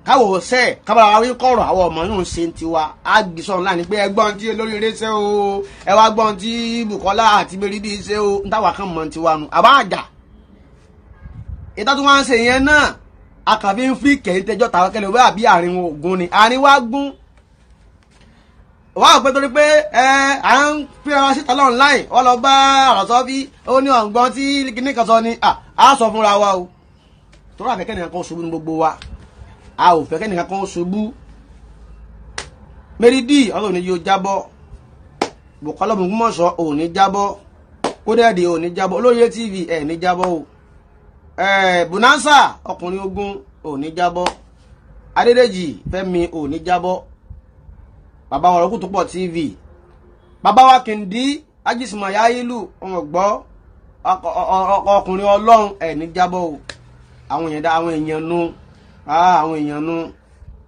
káwọ̀ sẹ́ ká bára wí kọ̀rọ̀. Àwọn ọmọ yóò ṣe ń tiwa á gbèsè online ni pé ẹgbọ́n tí olórí eré ṣe o, ẹ wá gbọ́n tí Bùkọ́lá àti Mẹ́rídì ṣe o. Níta kan mọ̀ tiwa nu àbá àjà ìta tó wá ń ṣe yẹn náà, akànfi ń fi kẹ̀yìn tẹjọ́ tàwọn kẹlẹ̀ wẹ́ àbí àárín wọn ògùn ni àárín wa gún wọ́n á pẹ́ torí pé ẹ à ń fi ara síta online. Wọ́n lọ bá àròsọ bí ó ní ọ̀gbọ́n tí kíní kan sọ ni à sọ fúnra wa o, torí àfẹ́kẹ́ nìkan kan ṣubú ní gbogbo wa, a ò fẹ́ kẹ́nìkan kan ṣubú. Mẹ́rídì, Ọlọ́run ní yóò jábọ́. Bùkọ́lá Ògbómọ̀ṣọ́ ò ní jábọ́. Kódẹ́ẹ̀dì ò ní jábọ́. Olóyè TV ẹ̀ ní jábọ́ o. Bonanza ọkùnrin ogun ò ní jábọ́. Adédèjì Fẹ́mi ò ní jábọ́. Bàbá wa Ọ̀rọ̀kù tó pọ̀ TV, bàbá wa Kìndí ajísùmọ̀ yáyílù ọmọ gbọ́ ọkùnrin Ọlọ́run ẹ̀ ní jábọ́ o. Àwọn èèyàn dá, àwọn èèyàn nu, àwọn èèyàn nu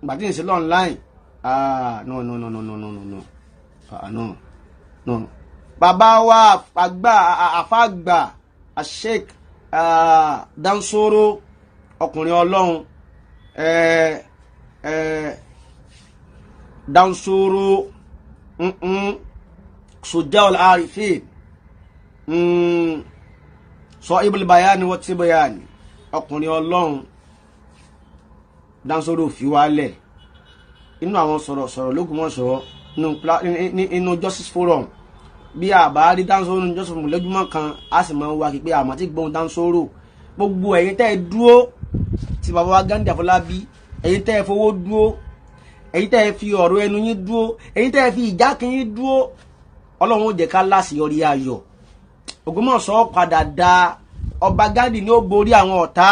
ìgbà tí ń ṣe online. No, no, no, no, no, no, no, no, no, no. Bàbá wa àgbà àfàgbà Sheikh Dansoro ọkùnrin Ọlọ́run, Dansoro Sujal Arifin, sọ ibùdó bayani wọ́n ti bayani ọkùnrin Ọlọ́run Dansoro fi wálẹ̀ inú àwọn sọ̀rọ̀sọ̀rọ̀ l'Ógbómọ̀ṣọ́ nínú Justice Forum. Bí a bá rí Dansoro nínú Justice Forum lójúmọ́ kan, a sì máa ń wá kí pé àmọ́ tí gbóhùn Dansoro. Gbogbo ẹ̀yin tẹ́ ẹ dúró tí bàbá wa Ghandi Àfọlábí, ẹ̀yin tẹ́ ẹ fowó dúró, ẹ̀yin tẹ́ ẹ fi ọ̀rọ̀ ẹnu yín dúró, ẹ̀yin tẹ́ ẹ fi ìjákin yín dúró, Ọlọ́run ó jẹ́ ká láṣeyọrí ayọ̀. Ògbómọ̀ṣọ́ padà da ọba Ghandi ní ó borí àwọn ọ̀tá,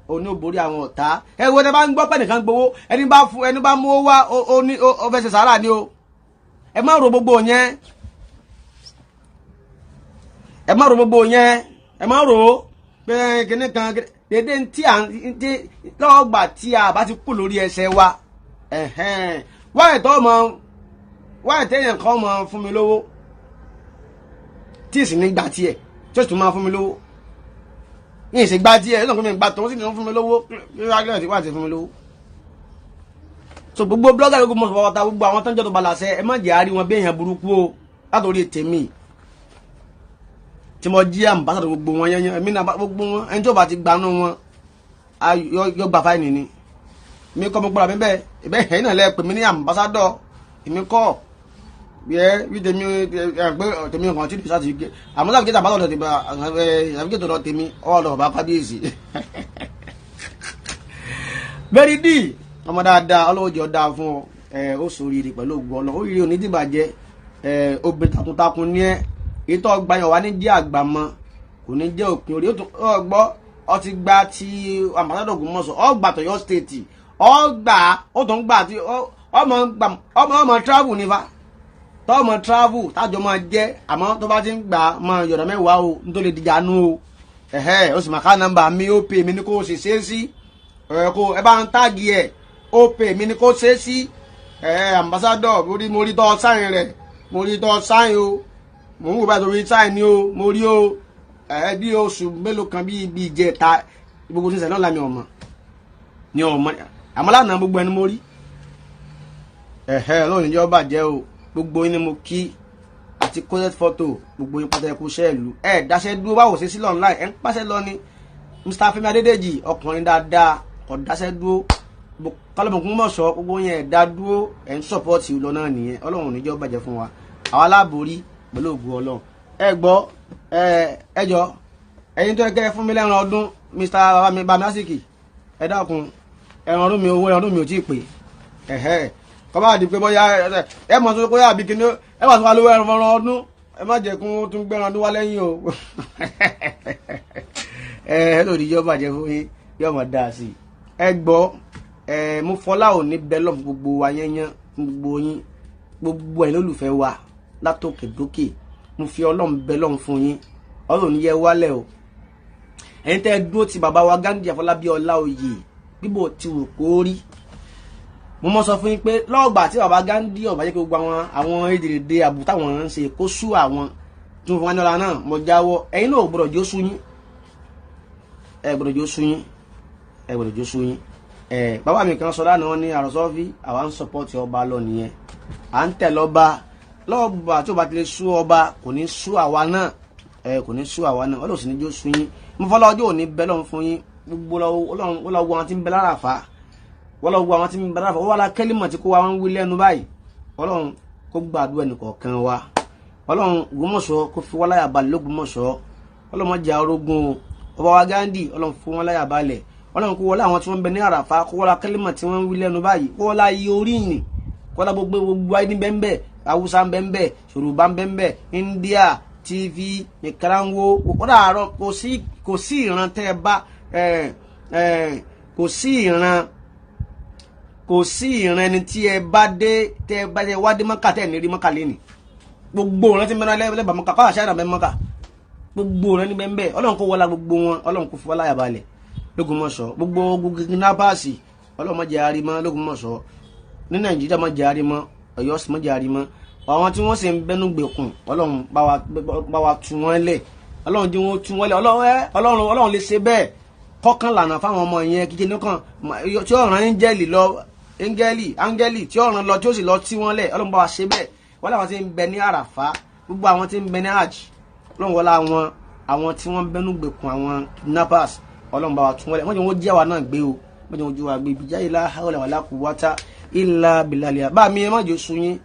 òun ní ó borí àwọn ọ̀tá. Ẹ wo, ẹ bá ń gbọ́ pé nìkan gbowó, ẹni bá fún, ẹni bá mú ó wá, ó ní ó fẹ́ ṣe sàárà ni o. Ẹ má ro gbogbo yẹn, ẹ má ro gbogbo yẹn, ẹ má ro pé kíní kan dédé tí à ń tí lọ́wọ́ gbà tí a bá ti kú lórí ẹsẹ̀ wa. Wáyé tó mọ wáyé téèyàn kan mọ fún mi lówó tí ì sì ní gbà tiẹ̀, tí ó sì tún máa fún mi lówó, yìí sì gba díẹ̀ yóò mi gba tó sì ní fún mi lówó kí wá ti fún mi lówó. So gbogbo blogger gbogbo mọ̀ sọ̀rọ̀ gbogbo àwọn tó ń jẹ́ tó balàṣẹ, ẹ má jẹ́ àárí wọn bí èèyàn burúkú o. Látòrí tèmi tí mo jí ambassador gbogbo wọn yẹn, èmi náà gbogbo wọn, ẹni tó bá ti gbanú wọn yọ gba fine ni. Mi kọ́ mo gbọ́dọ̀ mi bẹ́ẹ̀ ìbẹ́ ẹ̀yìn náà lẹ́ pè mí ní ambassador, èmi kọ́ yẹ bí tèmi ẹ pé tèmi kan tí sáà ti gé àmọ́ sáà gé ambassador tèmi ẹ àbíkẹ́ tó lọ tèmi ọ̀rọ̀ bàbá kábíyèsí. Bẹ́ẹ̀ni dì ọmọ dáadáa, ọlọ́wọ́ jẹ́ ọ̀dà fún ọ ẹ, ó sòrìrì pẹ̀lú ògùn ọlọ́ oríire òní dìbàjẹ́ ẹ. Obìnrin takuntakun ní ẹ, ètò ọgbà yẹn wà ní jẹ́ àgbà mọ́, kò ní jẹ́ òpin orí ọgbọ́. Ọ ti gba ti ambassador Ògbómọ̀ṣọ́, ọgbà tọ̀yọ́ State, ọgbà ó tún gbà tí ọmọ gbà ọmọ ọmọ travel nífa tọ́mọ travel tájọ máa jẹ́. Àmọ́ tó bá ti ń gbà máa yọ̀dọ̀ mẹ́wàá o, nítorí dìjà nú o. Ẹ̀hẹ́, ó sì máa ká nọ́mbà mi, ó pè mí ní kó o sì ṣe é sí. Ẹ kó ẹ bá ń tag ẹ, Opay mi ni kó ṣe é sí. Ẹ ambassador, mo rí tọ́ sign rẹ̀, mo rí tọ́ sign o, mo ń wò báyìí torí sign ni o, mo rí o. Ẹ bí oṣù mélòó kan, bí ibi ìjẹta, gbogbo ṣẹṣẹ náà lámì ọmọ ni ọmọ, àmọ́ lánàá gbogbo ẹni mo rí. Ẹ̀hẹ́, Ọlọ́run níjọ́ bàjẹ́ o. Gbogbo yín ni mo kí àti coded photo, gbogbo yín pátá, ẹkú iṣẹ́ ìlú. Ẹ dáṣẹ́ dúró, báwo ṣe sílọ̀ online ẹ ń pàṣẹ lọ ni. Mr. Fẹ́mi Adédèjì, ọkùnrin dáadáa, kò dáṣẹ́ dúró. Kọlọ́mọkùn mọ̀ sọ gbogbo yẹn, ẹ̀ dá dúró, ẹ̀ ń support lọ náà nìyẹn. Ọlọ́run níjọ́ bàjẹ́ fún wa, àwa aláàbòrí pẹ̀lú ògùn Ọlọ́run. Ẹ gbọ́, ẹ ẹ jọ, ẹ̀yin tó ẹ kẹ́ fún mi lẹ́ran ọdún, Mr. Bami Bamiasiki, ẹ dákun, ẹran ọdún mi, owó ẹran ọdún mi ò tí ì pè. Ẹ̀hẹ́, kọ́ bá di pé bóyá ẹ mọ̀ sọ pé àbí kíní ẹ wà sọ wá lówó ẹran ọdún, ẹ má jẹ́ kí wọ́n tún gbẹ́ran ọdún wá lẹ́yìn o. Ẹ ẹ lòdì, yọ bàjẹ́ fún yín, yọ mọ̀ dáa sí i. Ẹ gbọ́, ẹ mo fọlá òní bẹ́lọ̀ fún gbogbo wa yẹ́nyẹ́n, fún gbogbo yín, gbogbo ẹ̀ lólùfẹ́ wa látòkè dókè. Mo fi Ọlọ́run bẹ́lọ̀ fún yín, Ọlọ́run ní yẹ wálẹ̀ o. Ẹ̀yin tẹ́ ẹ dúró ti bàbá wa Ghandi Àfọlábí Ọláoyè, bíbò ti wù kó rí, mo mọ sọ fún yín pé lọ́ọ̀gbà tí bàbá Ghandi ọ̀bá jẹ́ kí gbogbo àwọn èdèrèdè àbù táwọn ń ṣe kó sú àwọn tí wọ́n fún wa ní ọ̀la náà, mo jáwọ́. Ẹ̀yin náà ò gbọ́dọ̀ jó sú yín, ẹ gbọ́dọ̀ jó sú yín, ẹ gbọ́dọ̀ jó sú yín. Ẹ bàbá mi kan sọ lánàá, wọn ní àròsọ́fí, àwa ń support ọba lọ nìyẹn, à ń tẹ̀ lọ́ba lọ́ọ̀bà tí ó bá ti lè sú ọba, kò ní sú àwa náà, ẹ kò ní sú àwa náà. Ọlọ́run sì ní jó sú yín. Mo fọlọ́ ọjọ́ òní bẹ́ lọ́n fún yín gbogbo. Ọlọ́run wọ́n lọ wo àwọn tí ń bẹ lára fà á, wọ́n lọ wo àwọn tí ń bẹ lára fà á, wọ́n wá la kẹ́límọ̀ tí kò wá wọn wí lẹ́nu báyìí. Ọlọ́run kó gbàdúrà ẹnìkọ̀ọ̀kan wa. Ọlọ́run Ògbómọ̀ṣọ́, kó fi wọ́n láyà balẹ̀ lÓgbómọ̀ṣọ́. Ọlọ́run má jẹ́ arógún o. Ọba wa Ghandi, Ọlọ́run fún wọn láyà balẹ̀. Ọlọ́run kó wọlé àwọn tí wọ́n ń bẹ ní Àràfá, kó wọlé akẹ́lẹ́mọ̀ tí wọ́n ń wí lẹ́nu báyìí, kó wọlé ayé orí ìyìn, kó wọlé gbogbo gbogbo ayé ní bẹ́ńbẹ́, Haúsá ń bẹ́ńbẹ́, Yorùbá ń bẹ́ńbẹ́, India TV nìkaranwo, kódà àárọ̀ kò sí ìran tẹ́ ẹ bá ẹ ẹ kò sí ìran ẹni tí ẹ bá dé, tẹ́ ẹ bá tẹ́ wá dé Mọ́kà, tẹ́ ẹ ní rí Mọ́kà lẹ́nìí. Gbogbo ìran tí mẹ́rin lẹ́bàá Mọ́kà kọ́ àṣà ìrànbẹ́ Mọ́kà, gbogbo ìran ní bẹ́ńbẹ́. Ọlọ́run kó wọlá gbogbo wọn, Ọlọ́run kó fi wọ́n láyà balẹ̀ lÓgbómọ̀ṣọ́. Gbogbo gbogbo kidnappers, Ọlọ́run má jẹ́ a rí mọ́ lÓgbómọ̀ṣọ́. Ní Nàìjíríà, má jẹ́ a rí mọ́. Ọ̀yọ́ sì má jẹ́ a rí mọ́. Àwọn tí wọ́n sì ń bẹ́nu gbèkùn, Ọlọ́run bá wa tú wọn lẹ̀. Ọlọ́run tí wọ́n tú wọn lẹ̀. Ọlọ́run, ẹ Ọlọ́run lè ṣe bẹ́ẹ̀ kọ́kàn lànà fáwọn ọmọ yẹn kíkẹ́ nìkan tí ọ̀ràn áńgẹ́lì lọ, áńgẹ́lì tí ọ̀ràn lọ, tí ó sì lọ tí wọ́n lẹ̀. Ọlọ́run bá wa ṣe bẹ́ẹ̀. Wọ́n láwọn tí ń bẹ ní Àràfá, gbogbo àwọn tí ń bẹ ní hajj, Ọlọ́run wọlé àwọn tí wọ́n ń bẹ́nu gbèkùn, àwọn kidnappers, Ọlọ́run bá wa tún wọlé. Wọ́n jẹ́ wọ́n jí àwa náà gbé o, wọ́n jẹ́ wọ́n jí wa gbé. Ìbíjà ilá hawla wala quwwata illa billahi. Bá mi, ẹ má jẹ́ sun yín.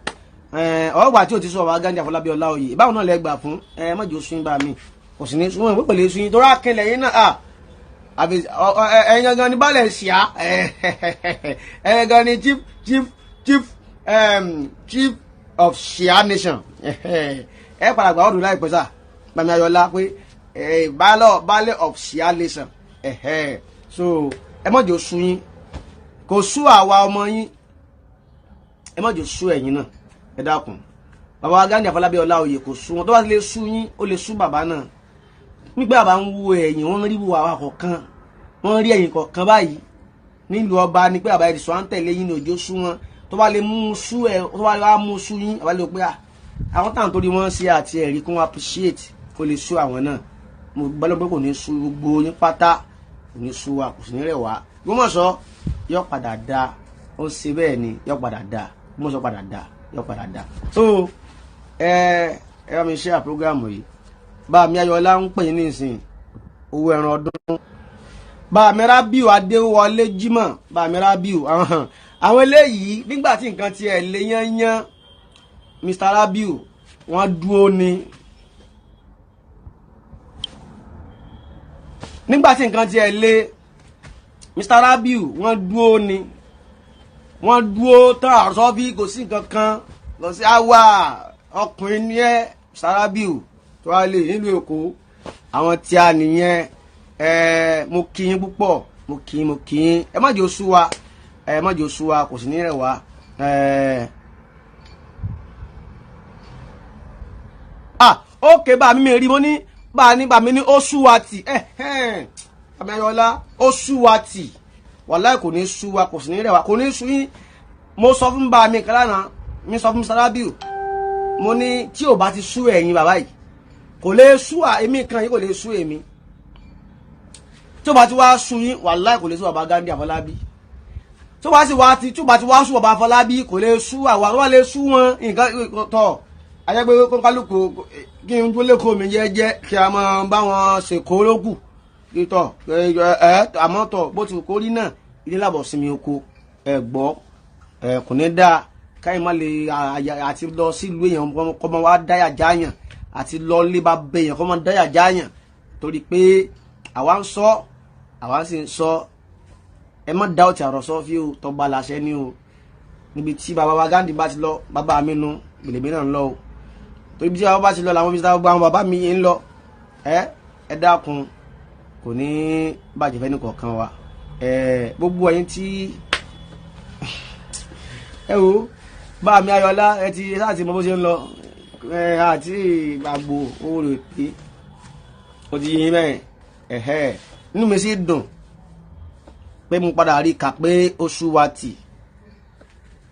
Ọgbà tí o ti sọ ọba Ghandi Àfọlábí Ọláoyè, báwọn náà lẹ gbà fún. Ẹ má jẹ́ sun yín, bá mi kò sì ní sun wọn pẹ̀lú sun yín torí akẹlẹ̀ yín náà. Àbí ẹ̀yin gangan ní balẹ̀ ṣíà, ẹ̀yin gangan ní chief of Shia nation. Ẹ padà gbà ọdún láìpẹ́ sà, Bàmí Ayọ̀lá, pé baálẹ̀ of Shia nation. So ẹ má jẹ́ sú yín, kò sú àwa ọmọ yín, ẹ má jẹ́ sú ẹ̀yin náà. Ẹ dákun, bàbá wa Ghandi Àfọlábí Ọláoyè, kò sú wọn. Tó bá lè sú yín, ó lè sú bàbá náà. Nígbà bàbá ń wo ẹ̀yìn, wọ́n rí wo àwa kọ̀ọ̀kan, wọ́n rí ẹ̀yìn kọ̀ọ̀kan báyìí nílùú ọba ni pé bàbá yẹn ti sọ à ń tẹ̀lé yín ní òjò sú wọn. Tó bá lè mú sú ẹ, tó bá lè wá mú sú yín, bàbá lè pé àwọn táwọn torí wọn ṣe àti ẹ̀rí kún appreciate, kó lè sú àwọn náà. Mo gbọ́dọ̀ pé kò ní sú gbogbo yín pátá, kò ní sú wa, kò sì ní rẹ̀ wá. Ògbómọ̀ṣọ́ yóò padà da, ó ṣe bẹ́ẹ̀ ni, yóò padà da. Ògbómọ̀ṣọ́ padà da, yóò padà da. So ẹ ẹ bá mi share program yìí. Bá mi Ayọ̀lá ń pè ní ìsìn owó ẹran ọdún. Bá mi Rábíù Adéwọlé Jímọ̀, bá mi Rábíù, àwọn eléyìí nígbà tí nǹkan tiẹ̀ lé yányán, Mr. Rábíù, wọ́n dúró ni. Nígbà tí nǹkan tiẹ̀ lé, Mr. Rábíù, wọ́n dúró ni, wọ́n dúró tán. Àròsọ bí kò sí nǹkan kan lọ sí àwa ọkùnrin ní ẹ, Mr. Rábíù tó wá lè nílùú Èkó, àwọn tí a nìyẹn. Ẹ mo kí yín púpọ̀, mo kí yín, mo kí yín. Ẹ má jẹ́ ó sú wa, ẹ má jẹ́ ó sú wa, kò sì ní rẹ̀ wá. Ẹ ah, ókè, bá mi rí, mo ní bá ní bá mi ní ó sú wa tì. Ẹ ẹ àmì Ayọ̀lá, ó sú wa tì. Wàláì kò ní sú wa, kò sì ní rẹ̀ wa, kò ní sú yín. Mo sọ fún bá mi kan lánàá, mi sọ fún Sarabiu, mo ní tí ò bá ti sú ẹ̀yin bàbá yìí, kò lè sú èmi kan yìí, kò lè sú èmi. Tí ò bá ti wá sú yín, wàláì kò lè sú bàbá Ghandi Àfọlábí. Tó bá sì wá ti tó bá ti wá sú bàbá Àfọlábí, kò lè sú àwa. Tó bá lè sú wọn nǹkan tọ̀ ajẹ́pẹ́ kálukú kí n tó lẹ́kọ̀ọ́ mi jẹ́jẹ́, kí a máa bá wọn ṣèkó lókù tọ̀ ẹ. Àmọ́ tọ̀, bó ti kó rí náà, ilé làbọ̀ sinmi oko. Ẹ gbọ́, ẹ kò ní dáa káyìn má lè àti lọ sílùú èèyàn kọ́ máa wá dáyà jáyàn, àti lọ lé bá bẹ èèyàn kọ́ máa dáyà jáyàn, torí pé àwa ń sọ, àwa sì ń sọ. Ẹ má dá ọtí àròsọ fí o, tọba làṣẹ ni o. Níbi tí bàbá wa Ghandi bá ti lọ, bàbá mi nu gbèlèmí náà ń lọ o, torí bí tí bàbá bá ti lọ làwọn mr gbogbo àwọn bàbá mi ń lọ. Ẹ dákun, kò ní bàjẹ́ fẹ́ nìkọ̀ọ̀kan wa. Gbogbo ẹ̀yin tí ẹ wo bá mi Ayọ̀lá, ẹ ti sáà ti mọ bó ṣe ń lọ. Àti àgbo owó rẹ̀ pé o ti yin bẹ́ẹ̀. Ẹ̀hẹ́, inú mi sì dùn pé mo padà rí kà pé oṣù wa tì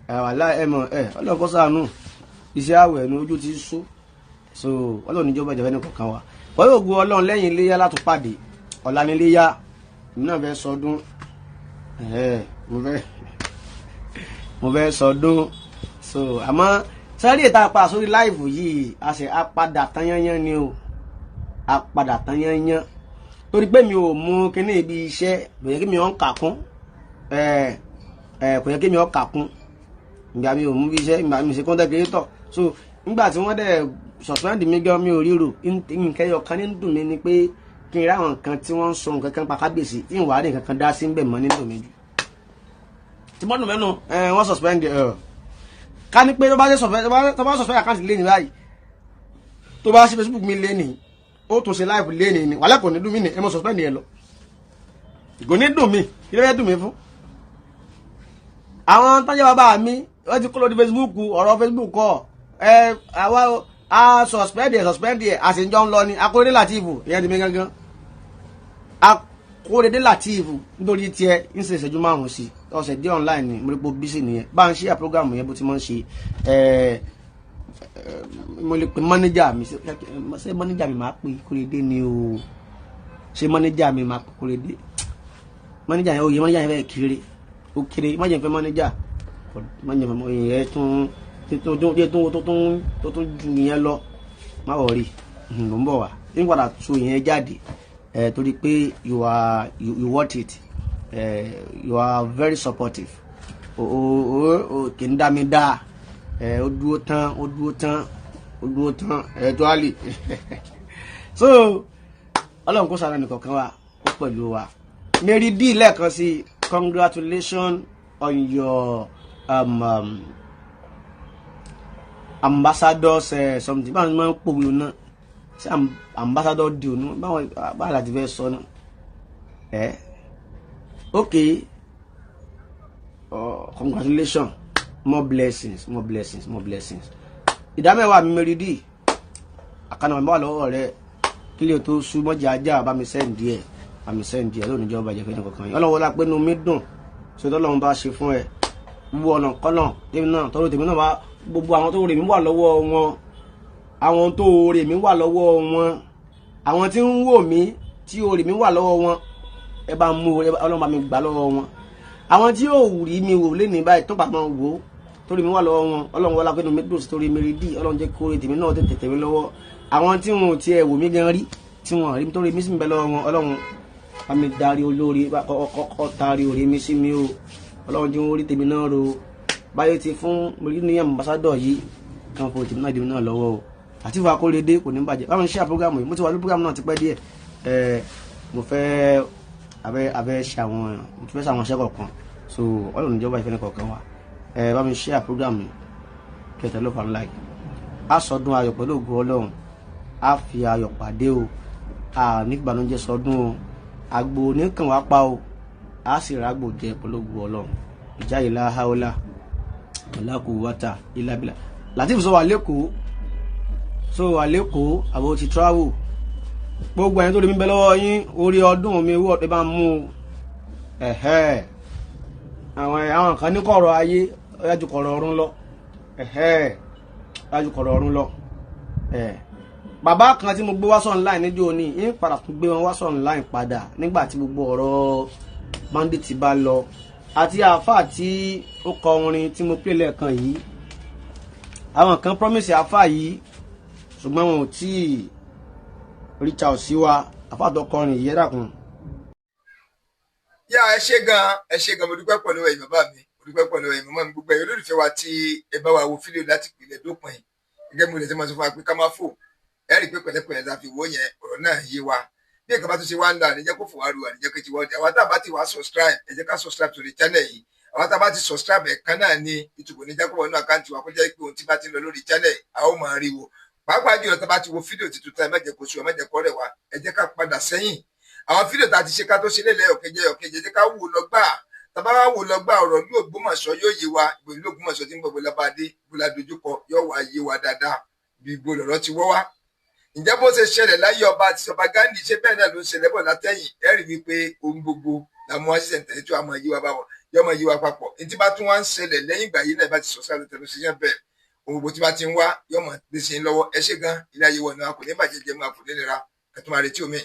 wàhálà. Ẹ mọ̀ ẹ, Ọlọ́run kó ṣàánú, iṣẹ́ àwẹ̀ ní ojú ti sú. So Ọlọ́run níjọba ìjọba ẹni kọ̀ọ̀kan wa pẹ̀lú ògùn Ọlọ́run. Lẹ́yìn iléyà látún pàdé ọ̀la ní iléyà. Èmi náà fẹ́ sọdún, mo fẹ́ sọdún. So àmọ́ sẹ́rí ìta pa sórí live yìí, a sì á padà tán yányán ni o, a padà tán yányán, torí pé mi ò mú kíní ibi iṣẹ́. Kò yẹ kí mi ò ń kà kún, kò yẹ kí mi ò kà kún. Ìgbà mi ò mú bí iṣẹ́, ìgbà mi ṣe content creator. So nígbà tí wọ́n dẹ̀ suspend mi gan, mi ò ríro. Nǹkan ẹyọ kan ní dùn mí ni pé kí n rí àwọn nǹkan tí wọ́n ń sọ nǹkan kan pa kábíyèsí, tí n wàá rí nǹkan kan dá sí ń bẹ̀ mọ́ ní dùn mí jù. Tí wọ́n dùn mẹ́nu wọ́n suspend ẹ̀, ká ní pé tó bá ṣe suspend, tó bá suspend account lé ní báyìí, tó bá ṣe Facebook mi lé ní, ó tún ṣe live lé ní wàhálà, kò ní dùn mí ní. Ẹ mọ suspend yẹn lọ, kò ní dùn mí. Kí ló fẹ́ dùn mí fún? Àwọn tọ́jú bàbá mi, wọ́n ti kó lórí Facebook. Ọ̀rọ̀ Facebook kọ́ ẹ, àwa a suspend ẹ, suspend ẹ, a sì ń jọ ń lọ ni. Akóredé Lateef, ìyẹn ti mi gangan, Akóredé Lateef, nítorí tiẹ̀ ń ṣe ìṣẹ́jú 5 sí ọ̀sẹ̀ dé online ni mo rí pé bísí nìyẹn. Bá ń ṣe program yẹn bó ti máa ń ṣe. Ẹ mo lè pe manager mi. Ṣé manager mi máa pe Kóredé ni o? Ṣé manager mi máa pe Kóredé? Manager yẹn, oyè manager yẹn fẹ́ kéré, ó kéré. Má jẹ́ fẹ́ manager, má jẹ́ fẹ́ yẹn tún tó tún ju yẹn lọ. Má wọrí, ló ń bọ̀ wá ní padà tu yẹn jáde ẹ, torí pé you want it. You are very supportive. O kì í dá mi dá ẹ, ó dúró tán, ó dúró tán, ó dúró tán ẹ tó á lè. So Ọlọ́run kó sára nìkọ̀ọ̀kan wa, ó pẹ̀lú wa. Mary D, lẹ́ẹ̀kan sí, congratulations on your ambassadors something. Báwọn máa ń pòwe náà ṣé ambassador di òun? Báwọn báwọn láti fẹ́ sọ náà ẹ. Ok, congratulations, more blessings, more blessings, more blessings. Ìdámẹ́wàá mi, Mary D, àkànnà mi wà lọ́wọ́ rẹ. Kí lè tó sú mọ́jà ajá, bá mi send díẹ̀, bá mi send díẹ̀ lónìí. Jọba ìjẹ́fẹ́ ní kankan yìí, Ọlọ́wọ́ la pé inú mi dùn. Ṣe tọ́lọ́run bá ṣe fún ẹ, gbogbo ọ̀nà kọ́nà tèmi náà tọ́lọ́ tèmi náà bá gbogbo àwọn tó rè mí wà lọ́wọ́ wọn, àwọn tó rè mí wà lọ́wọ́ wọn, àwọn tí ń wò mí tí orí mi wà lọ́wọ́ wọn, ẹ bá mú Ọlọ́run bá mi gbà lọ́wọ́ wọn. Àwọn tí yóò rí mi wò lé ní báyìí tó bá máa wò ó torí mi wà lọ́wọ́ wọn, Ọlọ́run wọlá pé inú mi dùn sí torí mi rí dì. Ọlọ́run jẹ́ kó tèmi náà tètè tèmi lọ́wọ́. Àwọn tí wọn ò tiẹ̀ wò mí gan rí, tí wọn rí mi torí mi sì ń bẹ lọ́wọ́ wọn, Ọlọ́run bá mi darí olórí kọ́kọ́ tarí orí mi sí mi o. Ọlọ́run jẹ́ wọn rí tèmi náà ro báyọ̀ ti fún mi ní ambassador yìí kan fún tèmi náà, tèmi náà lọ́wọ́ o. Àti ìfọ̀ Akóredé kò ní bàjẹ́. Báwọn ṣe program yìí, mo ti wà ní program náà ti pẹ́ díẹ̀. Mo fẹ́ abẹ́ ṣe àwọn, mo ti fẹ́ ṣe àwọn iṣẹ́ kọ̀ọ̀kan. So Ọlọ́run ìjọba ìfẹ́ ní kọ̀ọ̀kan wa. Bá mi share program yìí, kẹtẹ ló fà ń like. A sọdún ayọ̀ pẹ̀lú ògo Ọlọ́run, a fi ayọ̀ pàdé o, a ní ìbànújẹ́ sọdún o. Àgbò oníkàn wá pa o, a sì rágbò jẹ pẹ̀lú ògo Ọlọ́run. Ìjà ìlà haúlá ọ̀làkù wátà ìlàbílà. Lateef sọ wà lẹ́kọ̀ọ́, sọ wà lẹ́kọ̀ọ́, àbò ti travel. Gbogbo ẹ̀yin tó lè mí bẹ lọ́wọ́ yín, orí ọdún mi owó ọ̀pẹ bá ń mú o. Ẹ̀hẹ́. Àwọn kan ní kọ̀rọ̀ ayé ó yá ju kọ̀rọ̀ ọ̀run lọ. Ẹ̀hẹ́, ó yá ju kọ̀rọ̀ ọ̀run lọ. Ẹ̀ bàbá kan tí mo gbé wá sọ online níjó ní ń padà tún gbé wọn wá sọ online padà nígbà tí gbogbo ọ̀rọ̀ bandit bá lọ, àti àáfàá tí ó kọ orin tí mo pè lẹ́ẹ̀kan yìí. Àwọn kan promise àáfàá yìí, ṣùgbọ́n wọn ò tí ì reach out sí wa. Àáfàá tó kọrin yìí, ẹ dákun. Yá, ẹ ṣé gan, ẹ ṣé gan. Mo dúpẹ́ pẹ̀lú ẹ̀yin bàbá mi, mo dúpẹ́ pẹ̀lú ẹ̀yin màmá mi, gbogbo ẹ̀yin olólùfẹ́ wa tí ẹ bá wa wo fídíò láti ìpìlẹ̀ dópin. Gẹ́gẹ́ bí mo lè ṣe máa sọ fún wa pé ká má fò, ẹ rí i pé pẹ̀lẹ́pẹ̀lẹ́ la fi wò yẹn, ọ̀rọ̀ náà yé wa. Bí nǹkan bá tún ṣe wá ń lọ, àníjẹ́ kó fò wá ru, àníjẹ́ kó ti wọ́n di. Àwọn tá a bá ti wá subscribe, ẹ jẹ́ ká subscribe sórí channel yìí. Àwọn tá a bá ti subscribe, ẹ̀kan náà ni ìtùbọ̀ ní jákòbọ̀ nínú account wa, kó jẹ́ pé ohun tí bá ti ń lọ lórí channel, a ó máa rí wo. Pàápàá jùlọ, tá a bá ti wo fídíò tuntun tá, ẹ má jẹ́ kó sú, ẹ má jẹ́ kó rẹ̀ wá. Ẹ jẹ́ ká padà sẹ́yìn àwọn fídíò tá a ti ṣe ká tó ṣe lélẹ̀ ọ̀kẹ́jẹ́ ọ̀kẹ́jẹ́, jẹ́ ká wò lọ gbà. Tàbá wá wò lọ gbà, ọ̀rọ̀ ìlú Ògbómọ̀ṣọ́ yóò yé wa. Ìbò ìlú Ògbómọ̀ṣọ́ tí ń bọ̀, bọ́lá bá dé bọ́lá dojúkọ, yóò wá yé wa dáadáa bí ibo lọ̀rọ̀ ti wọ́ wá. Ǹjẹ́ bó ṣe ṣẹlẹ̀ láyé ọba àti ọba Ghandi, ṣé bẹ́ẹ̀ náà ló ń ṣẹlẹ̀ bọ̀ látẹ̀yìn? Ẹ rí wípé ohun gbogbo làwọn wá ṣiṣẹ́ tẹ̀lé tí wàá máa yí wa báwọn yóò máa yí wa papọ̀. Ní tí bá tún wá ń ṣẹlẹ̀ lẹ́yìn ìgbà yìí náà, bá ti sọ sáré tẹ̀lé ṣiṣẹ́ bẹ́ẹ̀, ohun gbogbo tí bá ti ń wá yóò máa dé sí i lọ́wọ́. Ẹ ṣé gan. Ilé ayé wọn náà kò ní bàjẹ́ jẹ́ máa kò ní nira kẹtù máa retí omi.